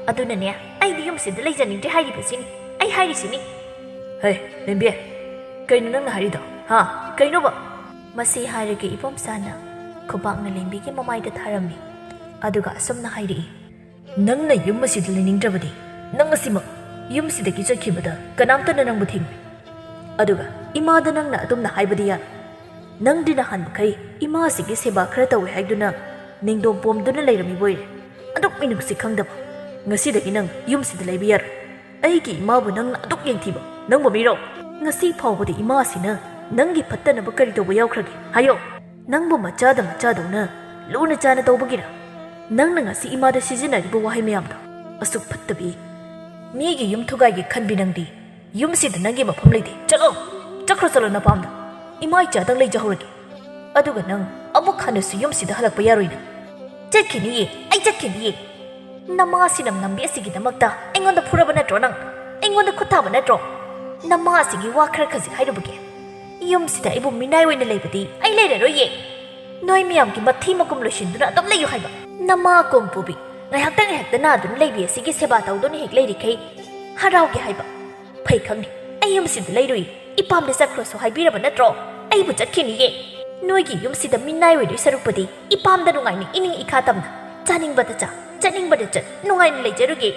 ꯑꯗꯨꯅꯅꯦ, ꯑꯩꯗꯤ ꯌꯨꯝꯁꯤꯗ ꯂꯩꯖꯅꯤꯡꯗ꯭ꯔꯦ ꯍꯥꯏꯔꯤꯕꯁꯤꯅꯤ꯫ ꯑꯩ ꯍꯥꯏꯔꯤꯁꯤꯅꯤ꯫ ꯍꯦ, ꯂꯦꯝꯕꯤ, ꯀꯩꯅꯣ ꯅꯪꯅ ꯍꯥꯏꯔꯤꯗꯣ? ꯍꯥ? ꯀꯩꯅꯣꯕ? ꯃꯁꯤ ꯍꯥꯏꯔꯒ ꯏꯕꯣꯝꯆꯥꯅ ꯈꯨꯕꯥꯛꯅ ꯂꯦꯝꯕꯤꯒꯤ ꯃꯃꯥꯏꯗ ꯊꯥꯔꯝꯃꯤ꯫ ꯑꯗꯨꯒ ꯑꯁꯨꯝꯅ ꯍꯥꯏꯔꯛꯏ, "ꯅꯪꯅ ꯌꯨꯝ ꯑꯁꯤꯗ ꯂꯩꯅꯤꯡꯗ꯭ꯔꯕꯗꯤ, ꯅꯪ ꯉꯁꯤꯃꯛ ꯌꯨꯝꯁꯤꯗꯒꯤ ꯆꯠꯈꯤꯕꯗ ꯀꯅꯥꯝꯇꯅ ꯅꯪꯕꯨ ꯊꯤꯡꯂꯣꯏ꯫ ꯑꯗꯨꯒ ꯏꯃꯥꯗ ꯅꯪꯅ ꯑꯗꯨꯝꯅ ꯍꯥꯏꯕꯗꯤ ꯌꯥꯔꯣꯏ꯫ ꯅꯪꯗꯤ ꯅꯍꯥꯟ ꯃꯈꯩ ꯏꯃꯥ ꯑꯁꯤꯒꯤ ꯁꯦꯕꯥ ꯈꯔ ꯇꯧꯏ ꯍꯥꯏꯗꯨꯅ ꯅꯤꯡꯗꯣꯝ ꯄꯣꯝꯗꯨꯅ ꯂꯩꯔꯝꯃꯤꯕ ꯑꯣꯏꯔꯦ꯫ ꯑꯗꯨꯛ ꯃꯤꯅꯨꯡꯁꯤ ꯈꯪꯗꯕ꯫ ꯉꯁꯤꯗꯒꯤ ꯅꯪ ꯌꯨꯝꯁꯤꯗ ꯂꯩꯕ ꯌꯥꯔꯣꯏ꯫ ꯑꯩꯒꯤ ꯏꯃꯥꯕꯨ ꯅꯪꯅ ꯑꯗꯨꯛ ꯌꯦꯡꯊꯤꯕ, ꯅꯪꯕꯨ ꯃꯤꯔꯣ? ꯉꯁꯤ ꯐꯥꯎꯕꯗ ꯏꯃꯥ ꯑꯁꯤꯅ ꯅꯪꯒꯤ ꯐꯠꯇꯅꯕ ꯀꯔꯤ ꯇꯧꯕ ꯌꯥꯎꯈ꯭ꯔꯒꯦ? ꯍꯥꯏꯌꯣ꯫ ꯅꯪꯕꯨ ꯃꯆꯥꯗ ꯃꯆꯥꯗꯧꯅ ꯂꯨꯅ ꯆꯥꯅ ꯇꯧꯕꯒꯤꯔ? ꯅꯪꯅ ꯉꯁꯤ ꯏꯃꯥꯗ ꯁꯤꯖꯤꯟꯅꯔꯤꯕ ꯋꯥꯍꯩ ꯃꯌꯥꯝꯗꯣ? ꯑꯁꯨꯛ ꯐꯠꯇꯕꯤ꯫ ꯃꯤꯒꯤ ꯌꯨꯝ ꯊꯨꯒꯥꯏꯒꯦ ꯈꯟꯕꯤ ꯅꯪꯗꯤ꯫ ꯌꯨꯝꯁꯤꯗ ꯅꯪꯒꯤ ꯃꯐꯝ ꯂꯩꯇꯦ꯫ ꯆꯠꯂꯣ! ꯆꯠꯈ꯭ꯔꯣ ꯆꯠꯂꯣ ꯅꯄꯥꯝꯗ꯫ ꯏꯃꯥ ꯏꯆꯥꯗꯪ ꯂꯩꯖꯍꯧꯔꯒꯦ꯫ ꯑꯗꯨꯒ ꯅꯪ ꯑꯃꯨꯛ ꯍꯟꯅꯁꯨ ꯌꯨꯝꯁꯤꯗ ꯍꯜꯂꯛꯄ ꯌꯥꯔꯣꯏ ꯅꯪ꯫ ꯆꯠꯈꯤꯅꯤꯌꯦ, ꯑꯩ ꯆꯠꯈꯤꯅꯤꯌꯦ꯫ ꯅꯃꯥ ꯁꯤꯅꯝ ꯅꯝꯕꯤ ꯑꯁꯤꯒꯤꯗꯃꯛꯇ ꯑꯩꯉꯣꯟꯗ ꯐꯨꯔꯕ ꯅꯠꯇ꯭ꯔꯣ ꯅꯪ? ꯑꯩꯉꯣꯟꯗ ꯈꯨꯠ ꯊꯥꯕ ꯅꯠꯇ꯭ꯔꯣ? ꯅꯃꯥ ꯑꯁꯤꯒꯤ ꯋꯥ ꯈꯔ ꯈꯖꯤꯛ ꯍꯥꯏꯔꯨꯕꯒꯤ ꯌꯨꯝꯁꯤꯗ ꯑꯩꯕꯨ ꯃꯤꯅꯥꯏ ꯑꯣꯏꯅ ꯂꯩꯕꯗꯤ ꯑꯩ ꯂꯩꯔꯔꯣꯏꯌꯦ꯫ ꯅꯣꯏ ꯃꯌꯥꯝꯒꯤ ꯃꯊꯤ ꯃꯀꯨꯝ ꯂꯣꯏꯁꯤꯟꯗꯨꯅ ꯑꯗꯨꯝ ꯂꯩꯌꯨ ꯍꯥꯏꯕ꯫ ꯅꯃꯥ ꯀꯣꯝ ꯄꯨꯕꯤ, ꯉꯥꯏꯍꯥꯛꯇ ꯉꯥꯏꯍꯥꯛꯇ ꯅꯥꯗꯨꯅ ꯂꯩꯕꯤ ꯑꯁꯤꯒꯤ ꯁꯦꯕꯥ ꯇꯧꯗꯨꯅ ꯍꯦꯛ ꯂꯩꯔꯤꯈꯩ ꯍꯔꯥꯎꯒꯦ ꯍꯥꯏꯕ꯫ ꯐꯩ ꯈꯪꯅꯤ, ꯑꯩ ꯌꯨꯝꯁꯤꯗ ꯂꯩꯔꯨꯏ꯫ ꯏꯄꯥꯝꯗ ꯆꯠꯈ꯭ꯔꯣꯁꯨ ꯍꯥꯏꯕꯤꯔꯕ ꯅꯠꯇ꯭ꯔꯣ? ꯑꯩꯕꯨ ꯆꯠꯈꯤꯅꯤꯌꯦ꯫ ꯅꯣꯏꯒꯤ ꯌꯨꯝꯁꯤꯗ ꯃꯤꯅꯥꯏ ꯑꯣꯏꯗꯣꯏ ꯁꯔꯨꯛꯄꯨꯗꯤ ꯏꯄꯥꯝꯗ ꯅꯨꯡꯉꯥꯏꯅ ꯏꯅꯤꯡ ꯏꯈꯥ ꯇꯝꯅ ꯆꯥꯅꯤꯡꯕꯗ ꯆꯥ, ꯆꯠꯅꯤꯡꯕꯗ ꯆꯠ, ꯅꯨꯡꯉꯥꯏꯅ ꯂꯩꯖꯔꯨꯒꯦ꯫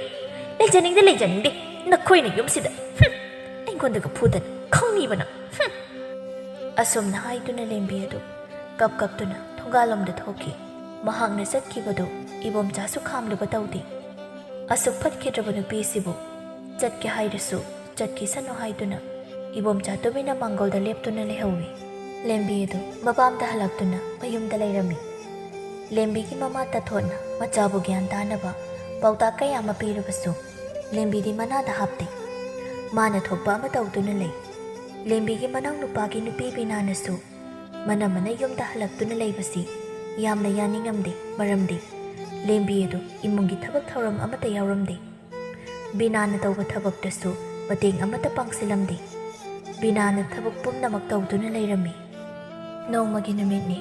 ꯂꯩꯖꯅꯤꯡꯗꯦ, ꯂꯩꯖꯅꯤꯡꯗꯦ꯫ ꯅꯈꯣꯏꯅ ꯌꯨꯝꯁꯤꯗ, ꯍꯨꯝ, ꯑꯩꯉꯣꯟꯗꯒ ꯐꯨꯗꯅ ꯈꯪꯅꯤꯕ ꯅꯪ꯫ ꯍꯨꯝ꯫ ꯑꯁꯨꯝꯅ ꯍꯥꯏꯗꯨꯅ ꯂꯦꯝꯕꯤ ꯑꯗꯨ ꯀꯞ ꯀꯞꯇꯨꯅ ꯊꯣꯡꯒꯥꯜꯂꯣꯝꯗ ꯊꯣꯛꯈꯤ꯫ ꯃꯍꯥꯛꯅ ꯆꯠꯈꯤꯕꯗꯨ ꯏꯕꯣꯝꯆꯥꯁꯨ ꯈꯥꯝꯂꯨꯕ ꯇꯧꯗꯦ꯫ ꯑꯁꯨꯛ ꯐꯠꯈꯤꯗ꯭ꯔꯕ ꯅꯨꯄꯤꯁꯤꯕꯨ ꯆꯠꯀꯦ ꯍꯥꯏꯔꯁꯨ ꯆꯠꯈꯤꯁꯅꯨ ꯍꯥꯏꯗꯨꯅ ꯏꯕꯣꯝꯆꯥ ꯇꯨꯃꯤꯟꯅ ꯃꯥꯡꯒꯣꯜꯗ ꯂꯦꯞꯇꯨꯅ ꯂꯩꯍꯧꯏ꯫ ꯂꯦꯝꯕꯤ ꯑꯗꯨ ꯃꯄꯥꯝꯗ ꯍꯜꯂꯛꯇꯨꯅ ꯃꯌꯨꯝꯗ ꯂꯩꯔꯝꯃꯤ꯫ ꯂꯦꯝꯕꯤꯒꯤ ꯃꯃꯥ ꯇꯊꯣꯠꯅ ꯃꯆꯥꯕꯨ ꯒ꯭ꯌꯥꯟ ꯇꯥꯅꯕ ꯄꯥꯎꯇꯥꯛ ꯀꯌꯥ ꯑꯃ ꯄꯤꯔꯕꯁꯨ ꯂꯦꯝꯕꯤꯗꯤ ꯃꯅꯥꯗ ꯍꯥꯞꯇꯦ꯫ ꯃꯥꯅ ꯊꯣꯛꯄ ꯑꯃ ꯇꯧꯗꯨꯅ ꯂꯩ꯫ ꯂꯦꯝꯕꯤꯒꯤ ꯃꯅꯥꯎꯅꯨꯄꯥꯒꯤ ꯅꯨꯄꯤ ꯕꯤꯅꯥꯅꯁꯨ ꯃꯅꯝꯃꯅ ꯌꯨꯝꯗ ꯍꯜꯂꯛꯇꯨꯅ ꯂꯩꯕꯁꯤ ꯌꯥꯝꯅ ꯌꯥꯅꯤꯡꯉꯝꯗꯦ꯫ ꯃꯔꯝꯗꯤ ꯂꯦꯝꯕꯤ ꯑꯗꯨ ꯏꯃꯨꯡꯒꯤ ꯊꯕꯛ ꯊꯧꯔꯝ ꯑꯃꯠꯇ ꯌꯥꯎꯔꯝꯗꯦ꯫ ꯕꯤꯅꯥꯅ ꯇꯧꯕ ꯊꯕꯛꯇꯁꯨ ꯃꯇꯦꯡ ꯑꯃꯠꯇ ꯄꯥꯡꯁꯤꯜꯂꯝꯗꯦ꯫ ꯕꯤꯅꯥꯅ ꯊꯕꯛ ꯄꯨꯝꯅꯃꯛ ꯇꯧꯗꯨꯅ ꯂꯩꯔꯝꯃꯤ꯫ ꯅꯣꯡꯃꯒꯤ ꯅꯨꯃꯤꯠꯅꯤ꯫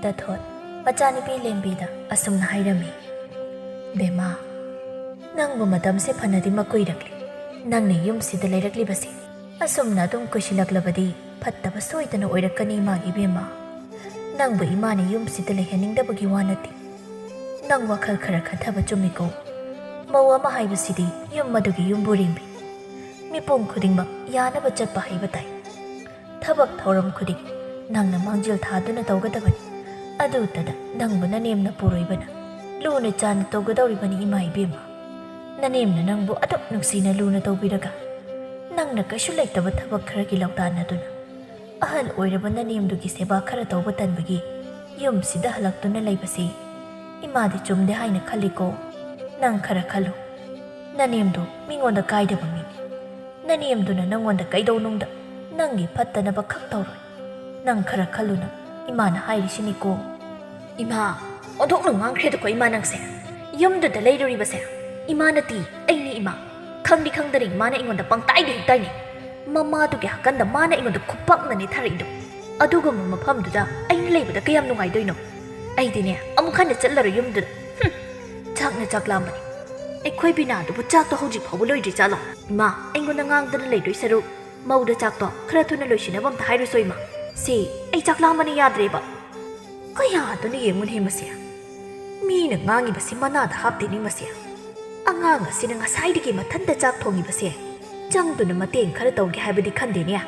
ꯇꯥꯊꯣꯠ ꯃꯆꯥꯅꯨꯄꯤ ꯂꯦꯝꯕꯤꯗ ꯑꯁꯨꯝꯅ ꯍꯥꯏꯔꯝꯃꯤ, "ꯕꯦꯝꯃ, ꯅꯪꯕꯨ ꯃꯇꯝꯁꯦ ꯐꯅꯗꯤ ꯃꯀꯨꯏꯔꯛꯂꯦ꯫ ꯅꯪꯅ ꯌꯨꯝꯁꯤꯗ ꯂꯩꯔꯛꯂꯤꯕꯁꯦ ꯑꯁꯨꯝꯅ ꯑꯗꯨꯝ ꯀꯨꯏꯁꯤꯜꯂꯛꯂꯕꯗꯤ ꯐꯠꯇꯕ ꯁꯣꯏꯗꯅ ꯑꯣꯏꯔꯛꯀꯅꯤ ꯏꯃꯥꯒꯤ ꯕꯦꯝꯃ꯫ ꯅꯪꯕꯨ ꯏꯃꯥꯅ ꯌꯨꯝꯁꯤꯗ ꯂꯩꯍꯟꯅꯤꯡꯗꯕꯒꯤ ꯋꯥ ꯅꯠꯇꯦ꯫ ꯅꯪ ꯋꯥꯈꯜ ꯈꯔ ꯈꯟꯊꯕ ꯆꯨꯝꯃꯤꯀꯣ꯫ ꯃꯧ ꯑꯃ ꯍꯥꯏꯕꯁꯤꯗꯤ ꯌꯨꯝ ꯑꯗꯨꯒꯤ ꯌꯨꯝꯕꯨꯔꯦꯝꯕꯤ꯫ ꯃꯤꯄꯨꯝ ꯈꯨꯗꯤꯡꯃꯛ ꯌꯥꯅꯕ ꯆꯠꯄ ꯍꯩꯕ ꯇꯥꯏ꯫ ꯊꯕꯛ ꯊꯧꯔꯝ ꯈꯨꯗꯤꯡ ꯅꯪꯅ ꯃꯥꯡꯖꯤꯜ ꯊꯥꯗꯨꯅ ꯇꯧꯒꯗꯕꯅꯤ꯫ ꯑꯗꯨꯇꯗ ꯅꯪꯕꯨ ꯅꯅꯦꯝꯅ ꯄꯨꯔꯣꯏꯕꯅ ꯂꯨꯅ ꯆꯥꯟꯅ ꯇꯧꯒꯗꯧꯔꯤꯕꯅꯤ ꯏꯃꯥ ꯏꯕꯦꯝꯃ꯫ ꯅꯅꯦꯝꯅ ꯅꯪꯕꯨ ꯑꯗꯨꯛ ꯅꯨꯡꯁꯤꯅ ꯂꯨꯅ ꯇꯧꯕꯤꯔꯒ ꯅꯪꯅ ꯀꯩꯁꯨ ꯂꯩꯇꯕ ꯊꯕꯛ ꯈꯔꯒꯤ ꯂꯧꯇꯥꯟꯅꯗꯨꯅ ꯑꯍꯜ ꯑꯣꯏꯔꯕ ꯅꯅꯦꯝꯗꯨꯒꯤ ꯁꯦꯕꯥ ꯈꯔ ꯇꯧꯕ ꯇꯟꯕꯒꯤ ꯌꯨꯝꯁꯤꯗ ꯍꯜꯂꯛꯇꯨꯅ ꯂꯩꯕꯁꯤ ꯏꯃꯥꯗꯤ ꯆꯨꯝꯗꯦ ꯍꯥꯏꯅ ꯈꯜꯂꯤꯀꯣ꯫ ꯅꯪ ꯈꯔ ꯈꯜꯂꯨ꯫ ꯅꯅꯦꯝꯗꯨ ꯃꯤꯉꯣꯟꯗ ꯀꯥꯏꯗꯕ ꯃꯤꯅꯤ꯫ ꯅꯅꯦꯝꯗꯨꯅ ꯅꯪꯉꯣꯟꯗ ꯀꯩꯗꯧꯅꯨꯡꯗ ꯅꯪꯒꯤ ꯐꯠꯇꯅꯕ ꯈꯛ ꯇꯧꯔꯣꯏ꯫ ꯅꯪ ꯈꯔ ꯈꯜꯂꯨ ꯅꯪ, ꯏꯃꯥꯅ ꯍꯥꯏꯔꯤꯁꯤꯅꯤꯀꯣ꯫ ꯏꯃꯥ, ꯑꯣꯟꯊꯣꯛꯅ ꯉꯥꯡꯈ꯭ꯔꯦꯗꯀꯣ ꯏꯃꯥ ꯅꯪꯁꯦ꯫ ꯌꯨꯝꯗꯨꯗ ꯂꯩꯔꯨꯔꯤꯕꯁꯦ ꯏꯃꯥ ꯅꯠꯇꯦ, ꯑꯩꯅꯤ ꯏꯃꯥ꯫ ꯈꯪꯗꯤ ꯈꯪꯗꯅ ꯏꯃꯥꯅ ꯑꯩꯉꯣꯟꯗ ꯄꯪꯇꯥꯏꯗ ꯍꯦꯛ ꯇꯥꯏꯅꯩ꯫ ꯃꯃꯥꯗꯨꯒꯤ ꯍꯥꯀꯟꯗ ꯃꯥꯅ ꯑꯩꯉꯣꯟꯗ ꯈꯨꯄꯥꯛꯅꯅꯦ ꯊꯥꯔꯛꯏꯗꯣ꯫ ꯑꯗꯨꯒꯨꯝꯕ ꯃꯐꯝꯗꯨꯗ ꯑꯩꯅ ꯂꯩꯕꯗ ꯀꯌꯥꯝ ꯅꯨꯡꯉꯥꯏꯗꯣꯏꯅꯣ? ꯑꯩꯗꯤꯅꯦ ꯑꯃꯨꯛ ꯍꯟꯅ ꯆꯠꯂꯔꯣꯏ ꯌꯨꯝꯗꯨꯗ꯫ ꯍꯨꯝ, ꯆꯥꯛꯅ ꯆꯥꯛ ꯂꯥꯝꯕꯅꯤ꯫ ꯑꯩꯈꯣꯏ ꯕꯤꯅꯥꯗꯨꯕꯨ ꯆꯥꯛꯇꯣ ꯍꯧꯖꯤꯛ ꯐꯥꯎꯕ ꯂꯣꯏꯗ꯭ꯔꯤ ꯆꯥꯠꯂꯣ? ꯏꯃꯥ, ꯑꯩꯉꯣꯟꯗ ꯉꯥꯡꯗꯅ ꯂꯩꯗꯣꯏ ꯁꯔꯨꯛ ꯃꯧꯗ ꯆꯥꯛꯇꯣ ꯈꯔ ꯊꯨꯅ ꯂꯣꯏꯁꯤꯟꯅꯕ ꯑꯝꯇ ꯍꯥꯏꯔꯨꯁꯣ ꯏꯃꯥ꯫ ꯁꯤ, ꯑꯩ ꯆꯥꯛ ꯂꯥꯝꯕꯅ ꯌꯥꯗ꯭ꯔꯦꯕ꯫ ꯀꯌꯥꯗꯨꯅ ꯌꯦꯡꯉꯨꯅꯦ ꯃꯁꯦ꯫ ꯃꯤꯅ ꯉꯥꯡꯉꯤꯕꯁꯤ ꯃꯅꯥꯗ ꯍꯥꯞꯇꯦꯅꯦ ꯃꯁꯦ꯫ ꯑꯉꯥꯡ ꯑꯁꯤꯅ ꯉꯁꯥꯏꯗꯒꯤ ꯃꯊꯟꯇ ꯆꯥꯛ ꯊꯣꯡꯉꯤꯕꯁꯦ ꯆꯪꯗꯨꯅ ꯃꯇꯦꯡ ꯈꯔ ꯇꯧꯒꯦ ꯍꯥꯏꯕꯗꯤ ꯈꯟꯗꯦꯅꯦ꯫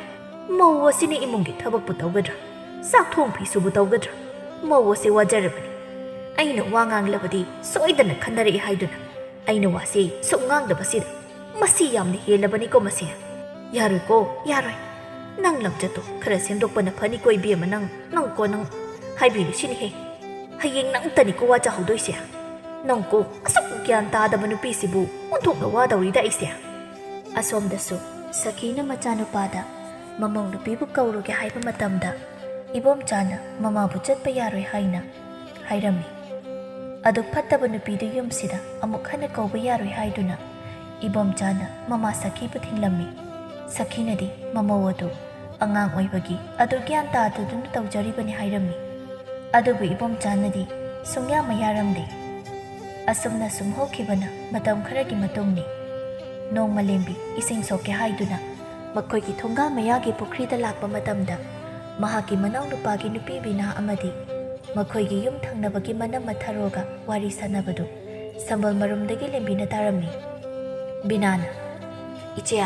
ꯃꯧ ꯑꯁꯤꯅ ꯏꯃꯨꯡꯒꯤ ꯊꯕꯛꯄꯨ ꯇꯧꯒꯗ꯭ꯔꯥ? ꯆꯥꯛ ꯊꯣꯡ ꯐꯤꯁꯨꯕꯨ ꯇꯧꯒꯗ꯭ꯔꯥ? ꯃꯧ ꯑꯁꯤ ꯋꯥꯖꯔꯕꯅꯤ꯫ ꯑꯩꯅ ꯋꯥ ꯉꯥꯡꯂꯕꯗꯤ ꯁꯣꯏꯗꯅ ꯈꯟꯅꯔꯛꯏ ꯍꯥꯏꯗꯨꯅ ꯑꯩꯅ ꯋꯥꯁꯤ ꯁꯨꯛ ꯉꯥꯡꯗꯕꯁꯤꯗ꯫ ꯃꯁꯤ ꯌꯥꯝꯅ ꯍꯦꯜꯂꯕꯅꯤꯀꯣ ꯃꯁꯦ꯫ ꯌꯥꯔꯣꯏꯀꯣ, ꯌꯥꯔꯣꯏ꯫ ꯅꯪ ꯂꯝꯆꯠꯇꯣ ꯈꯔ ꯁꯦꯝꯗꯣꯛꯄꯅ ꯐꯅꯤꯀꯣ ꯏꯕꯦꯝꯃ, ꯅꯪ, ꯅꯪꯀꯣ ꯅꯪ꯫ ꯍꯥꯏꯕꯤꯔꯤꯁꯤꯅꯤꯍꯦ꯫ ꯍꯌꯦꯡ ꯅꯪꯇꯅꯤꯀꯣ ꯋꯥꯖꯍꯧꯗꯣꯏꯁꯦ꯫ ꯅꯪꯀꯣ ꯑꯁꯨꯛ ꯒ꯭ꯌꯥꯟ ꯇꯥꯗꯕ ꯅꯨꯄꯤꯁꯤꯕꯨ ꯑꯣꯟꯊꯣꯛꯅ ꯋꯥꯗꯧꯔꯤꯗ ꯑꯩꯁꯦ꯫ ꯑꯁꯣꯝꯗꯁꯨ ꯁꯈꯤꯅ ꯃꯆꯥꯅꯨꯄꯥꯗ ꯃꯃꯧ ꯅꯨꯄꯤꯕꯨ ꯀꯧꯔꯨꯒꯦ ꯍꯥꯏꯕ ꯃꯇꯝꯗ ꯏꯕꯣꯝꯆꯥꯅ ꯃꯃꯥꯕꯨ ꯆꯠꯄ ꯌꯥꯔꯣꯏ ꯍꯥꯏꯅ ꯍꯥꯏꯔꯝꯃꯤ꯫ ꯑꯗꯨ ꯐꯠꯇꯕ ꯅꯨꯄꯤꯗꯨ ꯌꯨꯝꯁꯤꯗ ꯑꯃꯨꯛ ꯍꯟꯅ ꯀꯧꯕ ꯌꯥꯔꯣꯏ ꯍꯥꯏꯗꯨꯅ ꯏꯕꯣꯝꯆꯥꯅ ꯃꯃꯥ ꯁꯈꯤꯕꯨ ꯊꯤꯡꯂꯝꯃꯤ꯫ ꯁꯈꯤꯅꯗꯤ ꯃꯃꯧ ꯑꯗꯨ ꯑꯉꯥꯡ ꯑꯣꯏꯕꯒꯤ ꯑꯗꯨ ꯒ꯭ꯌꯥꯟ ꯇꯥꯗꯗꯨꯅ ꯇꯧꯖꯔꯤꯕꯅꯤ ꯍꯥꯏꯔꯝꯃꯤ꯫ ꯑꯗꯨꯕꯨ ꯏꯕꯣꯝꯆꯥꯅꯗꯤ ꯁꯨꯡꯌꯥ ꯃꯌꯥꯔꯝꯗꯦ꯫ ꯑꯁꯨꯝꯅ ꯁꯨꯝ ꯍꯧꯈꯤꯕꯅ ꯃꯇꯝ ꯈꯔꯒꯤ ꯃꯇꯨꯡꯅꯤ꯫ ꯅꯣꯡꯃ ꯂꯦꯝꯕꯤ ꯏꯁꯤꯡ ꯁꯣꯛꯀꯦ ꯍꯥꯏꯗꯨꯅ ꯃꯈꯣꯏꯒꯤ ꯊꯣꯡꯒꯥꯜ ꯃꯌꯥꯒꯤ ꯄꯨꯈ꯭ꯔꯤꯗ ꯂꯥꯛꯄ ꯃꯇꯝꯗ ꯃꯍꯥꯛꯀꯤ ꯃꯅꯥꯎꯅꯨꯄꯥꯒꯤ ꯅꯨꯄꯤ ꯕꯤꯅꯥ ꯑꯃꯗꯤ ꯃꯈꯣꯏꯒꯤ ꯌꯨꯝ ꯊꯪꯅꯕꯒꯤ ꯃꯅꯝꯃ ꯊꯔꯣꯒ ꯋꯥꯔꯤ ꯁꯥꯟꯅꯕꯗꯨ ꯁꯝꯕꯜ ꯃꯔꯨꯝꯗꯒꯤ ꯂꯦꯝꯕꯤꯅ ꯇꯥꯔꯝꯃꯤ꯫ ꯕꯤꯅꯥꯅ, "ꯏꯆꯦ,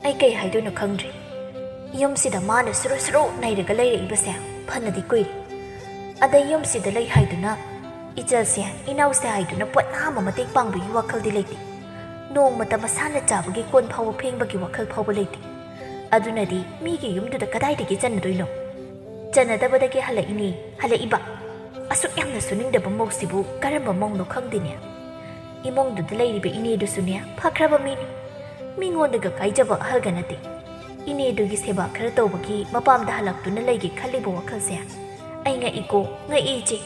ꯑꯩ ꯀꯩ ꯍꯥꯏꯗꯣꯏꯅꯣ ꯈꯪꯗ꯭ꯔꯦ꯫ ꯌꯨꯝꯁꯤꯗ ꯃꯥꯅ ꯁꯨꯔꯨ ꯁꯨꯔꯨ ꯅꯩꯔꯒ ꯂꯩꯔꯛꯏꯕꯁꯦ ꯐꯅꯗꯤ ꯀꯨꯏꯔꯦ꯫ ꯑꯗꯩ ꯌꯨꯝꯁꯤꯗ ꯂꯩ ꯍꯥꯏꯗꯨꯅ ꯏꯆꯜꯁꯦ, ꯏꯅꯥꯎꯁꯦ ꯍꯥꯏꯗꯨꯅ ꯄꯣꯠꯅꯥ ꯑꯃ ꯃꯇꯦꯡ ꯄꯥꯡꯕꯒꯤ ꯋꯥꯈꯜꯗꯤ ꯂꯩꯇꯦ꯫ ꯅꯣꯡꯃꯇ ꯃꯁꯥꯅ ꯆꯥꯕꯒꯤ ꯀꯣꯟ ꯐꯥꯎꯕ ꯐꯦꯡꯕꯒꯤ ꯋꯥꯈꯜ ꯐꯥꯎꯕ ꯂꯩꯇꯦ꯫ ꯑꯗꯨꯅꯗꯤ ꯃꯤꯒꯤ ꯌꯨꯝꯗꯨꯗ ꯀꯗꯥꯏꯗꯒꯤ ꯆꯟꯅꯗꯣꯏꯅꯣ? ꯆꯟꯅꯗꯕꯗꯒꯤ ꯍꯜꯂꯛꯏꯅꯤ, ꯍꯜꯂꯛꯏꯕ꯫ ꯑꯁꯨꯛ ꯌꯥꯝꯅ ꯁꯨꯅꯤꯡꯗꯕ ꯃꯧꯁꯤꯕꯨ ꯀꯔꯝꯕ ꯃꯧꯅꯣ ꯈꯪꯗꯦꯅꯦ꯫ ꯏꯃꯨꯡꯗꯨꯗ ꯂꯩꯔꯤꯕ ꯏꯅꯦꯗꯨꯁꯨꯅꯦ, ꯐꯈ꯭ꯔꯕ ꯃꯤꯅꯤ꯫ ꯃꯤꯉꯣꯟꯗꯒ ꯀꯥꯏꯖꯕ ꯑꯍꯜꯒ ꯅꯠꯇꯦ꯫ ꯏꯅꯦꯗꯨꯒꯤ ꯁꯦꯕꯥ ꯈꯔ ꯇꯧꯕꯒꯤ ꯃꯄꯥꯝꯗ ꯍꯜꯂꯛꯇꯨꯅ ꯂꯩꯒꯦ ꯈꯜꯂꯤꯕ ꯋꯥꯈꯜꯁꯦ ꯑꯩ ꯉꯛꯏꯀꯣ, ꯉꯛꯏ ꯏꯆꯦ꯫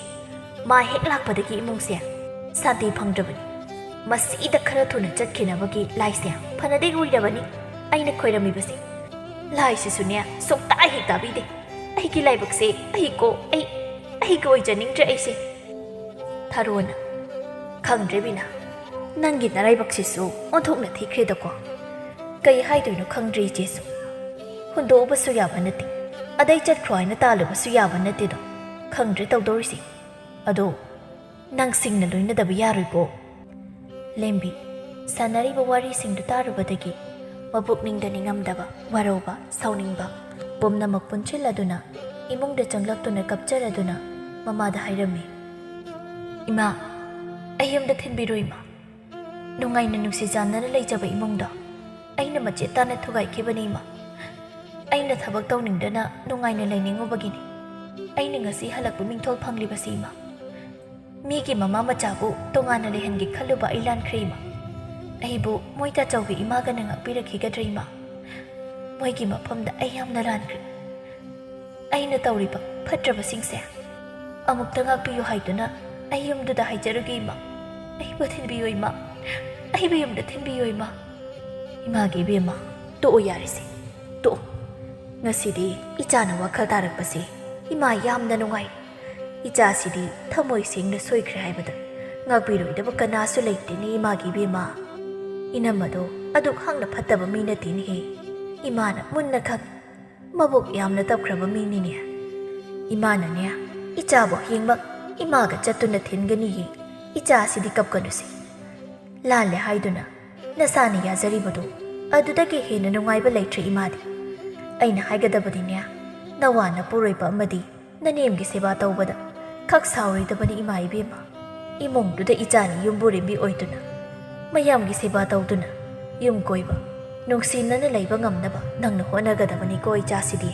ꯃꯥ ꯍꯦꯛ ꯂꯥꯛꯄꯗꯒꯤ ꯏꯃꯨꯡꯁꯦ ꯁꯥꯟꯇꯤ ꯐꯪꯗ꯭ꯔꯕꯅꯤ꯫ ꯃꯁꯤꯗ ꯈꯔ ꯊꯨꯅ ꯆꯠꯈꯤꯅꯕꯒꯤ ꯂꯥꯏꯁꯦ ꯐꯅꯗꯤ ꯀꯨꯏꯔꯕꯅꯤ ꯑꯩꯅ ꯈꯣꯏꯔꯝꯃꯤꯕꯁꯦ꯫ ꯂꯥꯏꯁꯤꯁꯨꯅꯦ ꯁꯨꯡꯇꯥ ꯍꯦꯛ ꯇꯥꯕꯤꯗꯦ꯫ ꯑꯩꯒꯤ ꯂꯥꯏꯕꯛꯁꯦ ꯑꯩꯀꯣ, ꯑꯩ, ꯑꯩꯒꯤ ꯑꯣꯏꯖꯅꯤꯡꯗ꯭ꯔꯦ ꯑꯩꯁꯦ꯫" ꯊꯔꯣꯅ, "ꯈꯪꯗ꯭ꯔꯦ ꯕꯤꯅꯥ, ꯅꯪꯒꯤ ꯅꯔꯥꯏꯕꯛꯁꯤꯁꯨ ꯑꯣꯟꯊꯣꯛꯅ ꯊꯤꯈ꯭ꯔꯦꯗꯀꯣ꯫ ꯀꯩ ꯍꯥꯏꯗꯣꯏꯅꯣ ꯈꯪꯗ꯭ꯔꯦ ꯏꯆꯦꯁꯨ꯫ ꯍꯨꯟꯗꯣꯛꯎꯕꯁꯨ ꯌꯥꯕ ꯅꯠꯇꯦ, ꯑꯗꯩ ꯆꯠꯈ꯭ꯔꯣ ꯍꯥꯏꯅ ꯇꯥꯜꯂꯨꯕꯁꯨ ꯌꯥꯕ ꯅꯠꯇꯦꯗꯣ꯫ ꯈꯪꯗ꯭ꯔꯦ ꯇꯧꯗꯧꯔꯤꯁꯦ꯫ ꯑꯗꯣ ꯅꯪ ꯁꯤꯡꯅ ꯂꯣꯏꯅꯗꯕ ꯌꯥꯔꯣꯏꯀꯣ꯫" ꯂꯦꯝꯕꯤ ꯁꯥꯟꯅꯔꯤꯕ ꯋꯥꯔꯤꯁꯤꯡꯗꯨ ꯇꯥꯔꯨꯕꯗꯒꯤ ꯃꯄꯨꯛꯅꯤꯡꯗ ꯅꯤꯡꯉꯝꯗꯕ, ꯋꯥꯔꯧꯕ, ꯁꯥꯎꯅꯤꯡꯕ ꯄꯨꯝꯅꯃꯛ ꯄꯨꯟꯁꯤꯜꯂꯗꯨꯅ ꯏꯃꯨꯡꯗ ꯆꯪꯂꯛꯇꯨꯅ ꯀꯞꯆꯔꯗꯨꯅ ꯃꯃꯥꯗ ꯍꯥꯏꯔꯝꯃꯤ, "ꯏꯃꯥ, ꯑꯩ ꯌꯨꯝꯗ ꯊꯤꯟꯕꯤꯔꯣ ꯏꯃꯥ꯫ ꯅꯨꯡꯉꯥꯏꯅ ꯅꯨꯡꯁꯤ ꯆꯥꯟꯅꯅ ꯂꯩꯖꯕ ꯏꯃꯨꯡꯗꯣ ꯑꯩꯅ ꯃꯆꯦꯠ ꯇꯥꯅ ꯊꯨꯒꯥꯏꯈꯤꯕꯅꯤ ꯏꯃꯥ꯫ ꯑꯩꯅ ꯊꯕꯛ ꯇꯧꯅꯤꯡꯗꯅ ꯅꯨꯡꯉꯥꯏꯅ ꯂꯩꯅꯤꯡꯉꯨꯕꯒꯤꯅꯤ ꯑꯩꯅ ꯉꯁꯤ ꯍꯜꯂꯛꯄ ꯃꯤꯡꯊꯣꯜ ꯐꯪꯂꯤꯕꯁꯤ ꯏꯃꯥ꯫ ꯃꯤꯒꯤ ꯃꯃꯥ ꯃꯆꯥꯕꯨ ꯇꯣꯉꯥꯟꯅ ꯂꯩꯍꯟꯒꯦ ꯈꯜꯂꯨꯕ ꯑꯩ ꯂꯥꯟꯈ꯭ꯔꯦ ꯏꯃꯥ꯫ ꯑꯩꯕꯨ ꯃꯣꯏ ꯇꯥꯆꯧꯒꯤ ꯏꯃꯥꯒꯅ ꯉꯥꯛꯄꯤꯔꯛꯈꯤꯒꯗ꯭ꯔꯥ ꯏꯃꯥ? ꯃꯣꯏꯒꯤ ꯃꯐꯝꯗ ꯑꯩ ꯌꯥꯝꯅ ꯂꯥꯟꯈ꯭ꯔꯦ꯫ ꯑꯩꯅ ꯇꯧꯔꯤꯕ ꯐꯠꯇ꯭ꯔꯕꯁꯤꯡꯁꯦ ꯑꯃꯨꯛꯇ ꯉꯥꯛꯄꯤꯌꯨ ꯍꯥꯏꯗꯨꯅ ꯑꯩ ꯌꯨꯝꯗꯨꯗ ꯍꯥꯏꯖꯔꯨꯒꯦ, ꯏꯃꯥ꯫ ꯑꯩꯕꯨ ꯊꯤꯟꯕꯤꯌꯨ, ꯏꯃꯥ꯫ ꯑꯩꯕꯨ ꯌꯨꯝꯗ ꯊꯤꯟꯕꯤꯌꯨ, ꯏꯃꯥ꯫ ꯏꯃꯥꯒꯤ ꯏꯕꯦꯝꯃ, ꯇꯣꯛꯑꯣ ꯌꯥꯔꯦꯁꯦ, ꯇꯣꯛꯑꯣ꯫ ꯉꯁꯤꯗꯤ ꯏꯆꯥꯅ ꯋꯥꯈꯜ ꯇꯥꯔꯛꯄꯁꯦ ꯏꯃꯥ ꯌꯥꯝꯅ ꯅꯨꯡꯉꯥꯏ꯫ ꯏꯆꯥꯁꯤꯗꯤ ꯊꯃꯣꯏ ꯁꯦꯡꯅ ꯁꯣꯏꯈ꯭ꯔꯦ ꯍꯥꯏꯕꯗ ꯉꯥꯛꯄꯤꯔꯣꯏꯗꯕ ꯀꯅꯥꯁꯨ ꯂꯩꯇꯦꯅꯦ, ꯏꯃꯥꯒꯤ ꯏꯕꯦꯝꯃ꯫ ꯏꯅꯝꯃꯗꯣ ꯑꯗꯨꯛ ꯍꯥꯛꯅ ꯐꯠꯇꯕ ꯃꯤ ꯅꯠꯇꯦꯅꯦꯍꯦ꯫ ꯏꯃꯥꯅ ꯃꯨꯟꯅ ꯈꯪꯏ꯫ ꯃꯕꯨꯛ ꯌꯥꯝꯅ ꯇꯞꯈ꯭ꯔꯕ ꯃꯤꯅꯤꯅꯦ꯫ ꯏꯃꯥꯅꯅꯦ, ꯏꯆꯥꯕꯨ ꯍꯌꯦꯡꯃꯛ ꯏꯃꯥꯒ ꯆꯠꯇꯨꯅ ꯊꯤꯟꯒꯅꯤꯌꯦ꯫ ꯏꯆꯥꯁꯤꯗꯤ ꯀꯞꯀꯅꯨꯁꯦ꯫ ꯂꯥꯜꯂꯦ ꯍꯥꯏꯗꯨꯅ ꯅꯁꯥꯅ ꯌꯥꯖꯔꯤꯕꯗꯨ ꯑꯗꯨꯗꯒꯤ ꯍꯦꯟꯅ ꯅꯨꯡꯉꯥꯏꯕ ꯂꯩꯇ꯭ꯔꯦ, ꯏꯃꯥꯗꯤ꯫ ꯑꯩꯅ ꯍꯥꯏꯒꯗꯕꯗꯤꯅꯦ, ꯅꯋꯥ ꯅꯄꯨꯔꯣꯏꯕ ꯑꯃꯗꯤ ꯅꯅꯦꯝꯒꯤ ꯁꯦꯕꯥ ꯇꯧꯕꯗ ꯈꯛ ꯁꯥꯎꯔꯣꯏꯗꯕꯅꯤ, ꯏꯃꯥ ꯏꯕꯦꯝꯃ꯫ ꯏꯃꯨꯡꯗꯨꯗ ꯏꯆꯥꯅꯤ ꯌꯨꯝꯕꯨꯔꯦꯝꯕꯤ ꯑꯣꯏꯗꯨꯅ, ꯃꯌꯥꯝꯒꯤ ꯁꯦꯕꯥ ꯇꯧꯗꯨꯅ, ꯌꯨꯝ ꯀꯣꯏꯕ, ꯅꯨꯡꯁꯤꯅꯅ ꯂꯩꯕ ꯉꯝꯅꯕ ꯅꯪꯅ ꯍꯣꯠꯅꯒꯗꯕꯅꯤꯀꯣ, ꯏꯆꯥꯁꯤꯗꯤ꯫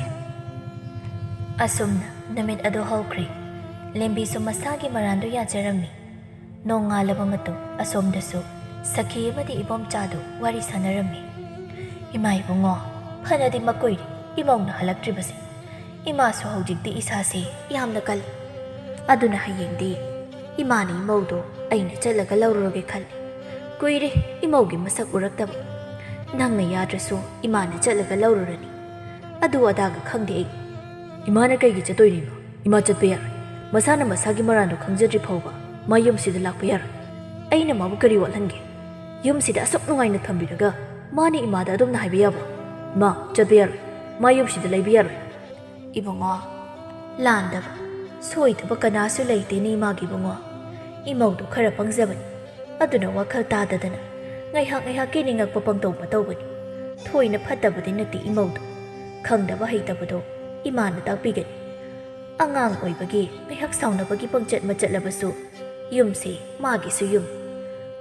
ꯑꯁꯨꯝꯅ ꯅꯨꯃꯤꯠ ꯑꯗꯨ ꯍꯧꯈ꯭ꯔꯦ꯫ ꯂꯦꯝꯕꯤꯁꯨ ꯃꯁꯥꯒꯤ ꯃꯔꯥꯟꯗꯨ ꯌꯥꯖꯔꯝꯃꯤ꯫ ꯅꯣꯡꯉꯥꯜꯂꯕ ꯃꯇꯨꯡ ꯑꯁꯣꯝꯗꯁꯨ ꯁꯈꯤ ꯑꯃꯗꯤ ꯏꯕꯣꯝꯆꯥꯗꯨ ꯋꯥꯔꯤ ꯁꯥꯟꯅꯔꯝꯃꯤ꯫ "ꯏꯃꯥ ꯏꯕꯨꯡꯉꯣ, ꯐꯅꯗꯤ ꯃꯀꯨꯏꯔꯦ ꯏꯃꯧꯅ ꯍꯜꯂꯛꯇ꯭ꯔꯤꯕꯁꯦ꯫ ꯏꯃꯥꯁꯨ ꯍꯧꯖꯤꯛꯇꯤ ꯏꯁꯥꯁꯦ ꯌꯥꯝꯅ ꯀꯜꯂꯤ꯫ ꯑꯗꯨꯅ ꯍꯌꯦꯡꯗꯤ ꯏꯃꯥꯅ ꯏꯃꯧꯗꯣ ꯑꯩꯅ ꯆꯠꯂꯒ ꯂꯧꯔꯨꯔꯒꯦ ꯈꯜꯂꯤ꯫ ꯀꯨꯏꯔꯦ ꯏꯃꯧꯒꯤ ꯃꯁꯛ ꯎꯔꯛꯇꯕ꯫ ꯅꯪꯅ ꯌꯥꯗ꯭ꯔꯁꯨ ꯏꯃꯥꯅ ꯆꯠꯂꯒ ꯂꯧꯔꯨꯔꯅꯤ꯫ ꯑꯗꯨ ꯑꯗꯥꯒ ꯈꯪꯗꯦ ꯑꯩ꯫" "ꯏꯃꯥꯅ ꯀꯩꯒꯤ ꯆꯠꯇꯣꯏꯅꯣ ꯏꯃꯥ? ꯏꯃꯥ ꯆꯠꯄ ꯌꯥꯔꯣꯏ꯫ ꯃꯁꯥꯅ ꯃꯁꯥꯒꯤ ꯃꯔꯥꯟꯗꯣ ꯈꯪꯖꯗ꯭ꯔꯤ ꯐꯥꯎꯕ ꯃꯥ ꯌꯨꯝꯁꯤꯗ ꯂꯥꯛꯄ ꯌꯥꯔꯣꯏ꯫ ꯑꯩꯅ ꯃꯥꯕꯨ ꯀꯔꯤ ꯋꯥꯠꯍꯟꯒꯦ? ꯌꯨꯝꯁꯤꯗ ꯑꯁꯨꯛ ꯅꯨꯡꯉꯥꯏꯅ ꯊꯝꯕꯤꯔꯒ ꯃꯥꯅ ꯏꯃꯥꯗ ꯑꯗꯨꯝꯅ ꯍꯥꯏꯕ ꯌꯥꯕ꯭ꯔꯣ? ꯏꯃꯥ ꯆꯠꯄ ꯌꯥꯔꯣꯏ꯫ ꯃꯥ ꯌꯨꯝꯁꯤꯗ ꯂꯩꯕ ꯌꯥꯔꯣꯏ꯫" "ꯏꯕꯨꯡꯉꯣ, ꯂꯥꯟꯗꯕ, ꯁꯣꯏꯗꯕ ꯀꯅꯥꯁꯨ ꯂꯩꯇꯦꯅꯦ ꯏꯃꯥꯒꯤ ꯏꯕꯨꯡꯉꯣ꯫ ꯏꯃꯧꯗꯨ ꯈꯔ ꯄꯪꯖꯕꯅꯤ꯫ ꯑꯗꯨꯅ ꯋꯥꯈꯜ ꯇꯥꯗꯗꯅ ꯉꯥꯏꯍꯥꯛ ꯉꯥꯏꯍꯥꯛꯀꯤ ꯅꯤꯡꯉꯛꯄ ꯄꯪꯇꯧ ꯃꯇꯧꯕꯅꯤ꯫ ꯊꯣꯏꯅ ꯐꯠꯇꯕꯗꯤ ꯅꯠꯇꯦ ꯏꯃꯧꯗꯨ꯫ ꯈꯪꯗꯕ ꯍꯩꯇꯕꯗꯣ ꯏꯃꯥꯅ ꯇꯥꯛꯄꯤꯒꯅꯤ꯫ ꯑꯉꯥꯡ ꯑꯣꯏꯕꯒꯤ ꯉꯥꯏꯍꯥꯛ ꯁꯥꯎꯅꯕꯒꯤ ꯄꯪꯆꯠ ꯃꯆꯠꯂꯕꯁꯨ ꯌꯨꯝꯁꯦ ꯃꯥꯒꯤꯁꯨ ꯌꯨꯝ꯫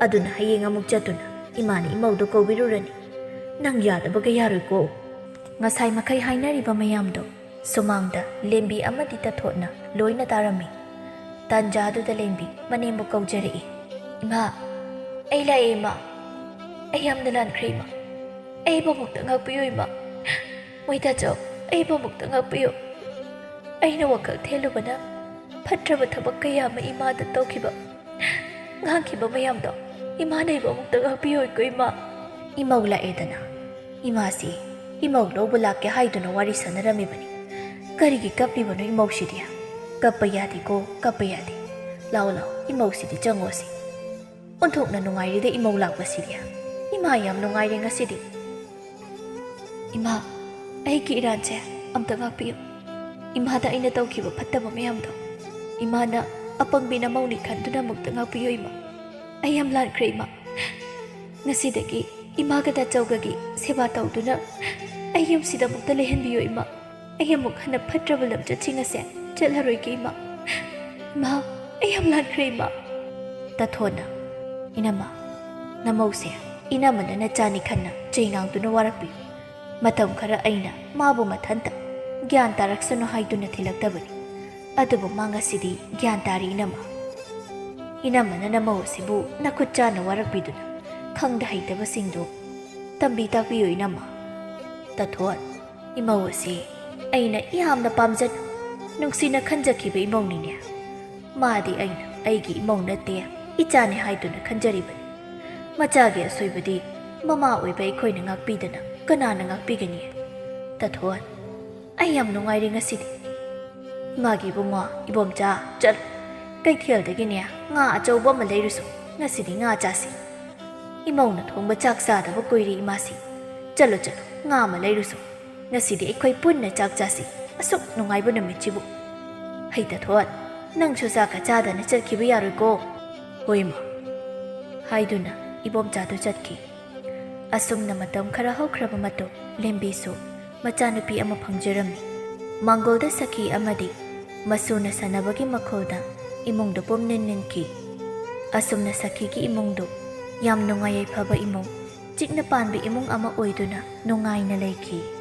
ꯑꯗꯨꯅ ꯍꯌꯦꯡ ꯑꯃꯨꯛ ꯆꯠꯇꯨꯅ ꯏꯃꯥꯅ ꯏꯃꯧꯗꯣ ꯀꯧꯕꯤꯔꯨꯔꯅꯤ꯫ ꯅꯪ ꯌꯥꯗꯕꯒ ꯌꯥꯔꯣꯏꯀꯣ꯫" ꯉꯁꯥꯏ ꯃꯈꯩ ꯍꯥꯏꯅꯔꯤꯕ ꯃꯌꯥꯝꯗꯣ ꯁꯨꯃꯥꯡꯗ ꯂꯦꯝꯕꯤ ꯑꯃꯗꯤ ꯇꯊꯣꯠꯅ ꯂꯣꯏꯅ ꯇꯥꯔꯝꯃꯤ꯫ ꯇꯥꯟꯖꯥꯗꯨꯗ ꯂꯦꯝꯕꯤ ꯃꯅꯦꯝꯕꯨ ꯀꯧꯖꯔꯛꯏ꯫ "ꯏꯃꯥ, ꯑꯩ ꯂꯥꯛꯑꯦ ꯏꯃꯥ꯫ ꯑꯩ ꯌꯥꯝꯅ ꯂꯥꯟꯈ꯭ꯔꯦ ꯏꯃꯥ꯫ ꯑꯩꯕꯨ ꯑꯃꯨꯛꯇ ꯉꯥꯛꯄꯤꯌꯨ ꯏꯃꯥ꯫ ꯃꯣꯏꯗꯥꯆꯧ, ꯑꯩꯕꯨ ꯑꯃꯨꯛꯇ ꯉꯥꯛꯄꯤꯌꯨ꯫ ꯑꯩꯅ ꯋꯥꯈꯜ ꯊꯦꯜꯂꯨꯕꯅ ꯐꯠꯇ꯭ꯔꯕ ꯊꯕꯛ ꯀꯌꯥ ꯑꯃ ꯏꯃꯥꯗ ꯇꯧꯈꯤꯕ, ꯉꯥꯡꯈꯤꯕ ꯃꯌꯥꯝꯗꯣ ꯏꯃꯥꯅ ꯑꯩꯕꯨ ꯑꯃꯨꯛꯇ ꯉꯥꯛꯄꯤꯌꯨꯀꯣ ꯏꯃꯥ꯫ ꯏꯃꯧ ꯂꯥꯛꯑꯦꯗꯅ꯫ ꯏꯃꯥꯁꯤ ꯏꯃꯧ ꯂꯧꯕ ꯂꯥꯛꯀꯦ ꯍꯥꯏꯗꯨꯅ ꯋꯥꯔꯤ ꯁꯥꯟꯅꯔꯝꯃꯤꯕꯅꯤ꯫ ꯀꯔꯤꯒꯤ ꯀꯞꯂꯤꯕꯅꯣ ꯏꯃꯧꯁꯤꯗꯤ? ꯀꯞꯄ ꯌꯥꯗꯦꯀꯣ, ꯀꯞꯄ ꯌꯥꯗꯦ꯫ ꯂꯥꯛꯑꯣ, ꯂꯥꯛꯑꯣ, ꯏꯃꯧꯁꯤꯗꯤ ꯆꯪꯉꯣꯁꯤ꯫ ꯑꯣꯟꯊꯣꯛꯅ ꯅꯨꯡꯉꯥꯏꯔꯦꯗ ꯏꯃꯧ ꯂꯥꯛꯄꯁꯤꯗꯤ꯫ ꯏꯃꯥ ꯌꯥꯝ ꯅꯨꯡꯉꯥꯏꯔꯦ ꯉꯁꯤꯗꯤ꯫ ꯏꯃꯥ, ꯑꯩꯒꯤ ꯏꯔꯥꯟꯁꯦ ꯑꯝꯇ ꯉꯥꯛꯄꯤꯌꯨ꯫ ꯏꯃꯥꯗ ꯑꯩꯅ ꯇꯧꯈꯤꯕ ꯐꯠꯇꯕ ꯃꯌꯥꯝꯗꯣ ꯏꯃꯥꯅ ꯑꯄꯪꯕꯤ ꯅꯃꯧꯅꯤ ꯈꯟꯗꯨꯅ ꯑꯃꯨꯛꯇ ꯉꯥꯛꯄꯤꯌꯨ ꯏꯃꯥ꯫ ꯑꯩ ꯌꯥꯝ ꯂꯥꯟꯈ꯭ꯔꯦ ꯏꯃꯥ꯫ ꯉꯁꯤꯗꯒꯤ ꯏꯃꯥꯒ ꯗꯥꯆꯧꯒꯒꯤ ꯁꯦꯕꯥ ꯇꯧꯗꯨꯅ ꯑꯩ ꯌꯨꯝꯁꯤꯗ ꯑꯃꯨꯛꯇ ꯂꯩꯍꯟꯕꯤꯌꯨ ꯏꯃꯥ꯫ ꯑꯩ ꯑꯃꯨꯛ ꯍꯟꯅ ꯐꯠꯇ꯭ꯔꯕ ꯂꯝꯆꯠꯁꯤꯡ ꯑꯁꯦ ꯆꯠꯂꯔꯣꯏꯒꯦ ꯏꯃꯥ꯫ ꯏꯃꯥ, ꯑꯩ ꯌꯥꯝ ꯂꯥꯟꯈ꯭ꯔꯦ ꯏꯃꯥ꯫ ꯇꯥꯊꯣꯟꯅ, ꯏꯅꯝꯃ, ꯅꯃꯧꯁꯦ ꯏꯅꯝꯃꯅ ꯅꯆꯥꯅꯤ ꯈꯟꯅ ꯆꯩ ꯉꯥꯡꯗꯨꯅ ꯋꯥꯔꯛꯄꯤꯌꯨ꯫ ꯃꯇꯝ ꯈꯔ ꯑꯩꯅ ꯃꯥꯕꯨ ꯃꯊꯟꯇ ꯒ꯭ꯌꯥꯟ ꯇꯥꯔꯛꯁꯅꯨ ꯍꯥꯏꯗꯨꯅ ꯊꯤꯜꯂꯛꯇꯕꯅꯤ꯫ ꯑꯗꯨꯕꯨ ꯃꯥ ꯉꯁꯤꯗꯤ ꯒ꯭ꯌꯥꯟ ꯇꯥꯔꯤ ꯏꯅꯝꯃ꯫ ꯏꯅꯝꯃꯅ ꯅꯃꯧ ꯑꯁꯤꯕꯨ ꯅꯈꯨꯠ ꯆꯥꯅ ꯋꯥꯔꯛꯄꯤꯗꯨꯅ ꯈꯪꯗ ꯍꯩꯇꯕꯁꯤꯡꯗꯨ ꯇꯝꯕꯤ ꯇꯥꯛꯄꯤꯌꯨ ꯏꯅꯝꯃ꯫ ꯇꯥꯊꯣꯟ, ꯏꯃꯧ ꯑꯁꯤ ꯑꯩꯅ ꯌꯥꯝꯅ ꯄꯥꯝꯖꯅ ꯅꯨꯡꯁꯤꯅ ꯈꯟꯖꯈꯤꯕ ꯏꯃꯧꯅꯤꯅꯦ꯫ ꯃꯥꯗꯤ ꯑꯩꯅ ꯑꯩꯒꯤ ꯏꯃꯧ ꯅꯠꯇꯦ, ꯏꯆꯥꯅꯤ ꯍꯥꯏꯗꯨꯅ ꯈꯟꯖꯔꯤꯕꯅꯤ꯫ ꯃꯆꯥꯒꯤ ꯑꯁꯣꯏꯕꯗꯤ ꯃꯃꯥ ꯑꯣꯏꯕ ꯑꯩꯈꯣꯏꯅ ꯉꯥꯛꯄꯤꯗꯅ ꯀꯅꯥꯅ ꯉꯥꯛꯄꯤꯒꯅꯤ? ꯇꯥꯊꯣꯟ, ꯑꯩ ꯌꯥꯝ ꯅꯨꯡꯉꯥꯏꯔꯦ ꯉꯁꯤꯗꯤ꯫ ꯏꯃꯥꯒꯤ ꯏꯕꯨꯡꯉꯣ, ꯏꯕꯣꯝꯆꯥ, ꯆꯠꯂꯨ꯫ ꯀꯩꯊꯦꯜꯗꯒꯤꯅꯦ ꯉꯥ ꯑꯆꯧꯕ ꯑꯃ ꯂꯩꯔꯨꯁꯨ꯫ ꯉꯁꯤꯗꯤ ꯉꯥ ꯆꯥꯁꯤ꯫ ꯏꯃꯧꯅ ꯊꯣꯡꯕ ꯆꯥꯛ ꯆꯥꯗꯕ ꯀꯨꯏꯔꯦ ꯏꯃꯥꯁꯤ꯫ ꯆꯠꯂꯨ, ꯆꯠꯂꯨ, ꯉꯥ ꯑꯃ ꯂꯩꯔꯨꯁꯨ꯫ ꯉꯁꯤꯗꯤ ꯑꯩꯈꯣꯏ ꯄꯨꯟꯅ ꯆꯥꯛ ꯆꯥꯁꯤ꯫ ꯑꯁꯨꯛ ꯅꯨꯡꯉꯥꯏꯕ ꯅꯨꯃꯤꯠꯁꯤꯕꯨ꯫ ꯍꯩ ꯇꯥꯊꯣꯟ, ꯅꯪꯁꯨ ꯆꯥꯛꯀ ꯆꯥꯗꯅ ꯆꯠꯈꯤꯕ ꯌꯥꯔꯣꯏꯀꯣ꯫ ꯍꯣꯏ ꯏꯃꯥ꯫ ꯍꯥꯏꯗꯨꯅ ꯏꯕꯣꯝꯆꯥꯗꯨ ꯆꯠꯈꯤ꯫ ꯑꯁꯨꯝꯅ ꯃꯇꯝ ꯈꯔ ꯍꯧꯈ꯭ꯔꯕ ꯃꯇꯨꯡ, ꯂꯦꯝꯕꯤꯁꯨ ꯃꯆꯥꯅꯨꯄꯤ ꯑꯃ ꯐꯪꯖꯔꯝꯃꯤ꯫ ꯃꯥꯡꯒꯣꯜꯗ ꯁꯈꯤ ꯑꯃꯗꯤ ꯃꯁꯨꯅ ꯁꯥꯟꯅꯕꯒꯤ ꯃꯈꯣꯜꯗ ꯏꯃꯨꯡꯗꯨ ꯄꯨꯝꯅꯤꯟ ꯅꯤꯟꯈꯤ꯫ ꯑꯁꯨꯝꯅ ꯁꯈꯤꯒꯤ ꯏꯃꯨꯡꯗꯨ ꯌꯥꯝ ꯅꯨꯡꯉꯥꯏ ꯌꯥꯏꯐꯕ ꯏꯃꯨꯡ, ꯆꯤꯛꯅ ꯄꯥꯟꯕ ꯏꯃꯨꯡ ꯑꯃ ꯑꯣꯏꯗꯨꯅ ꯅꯨꯡꯉꯥꯏꯅ ꯂꯩꯈꯤ꯫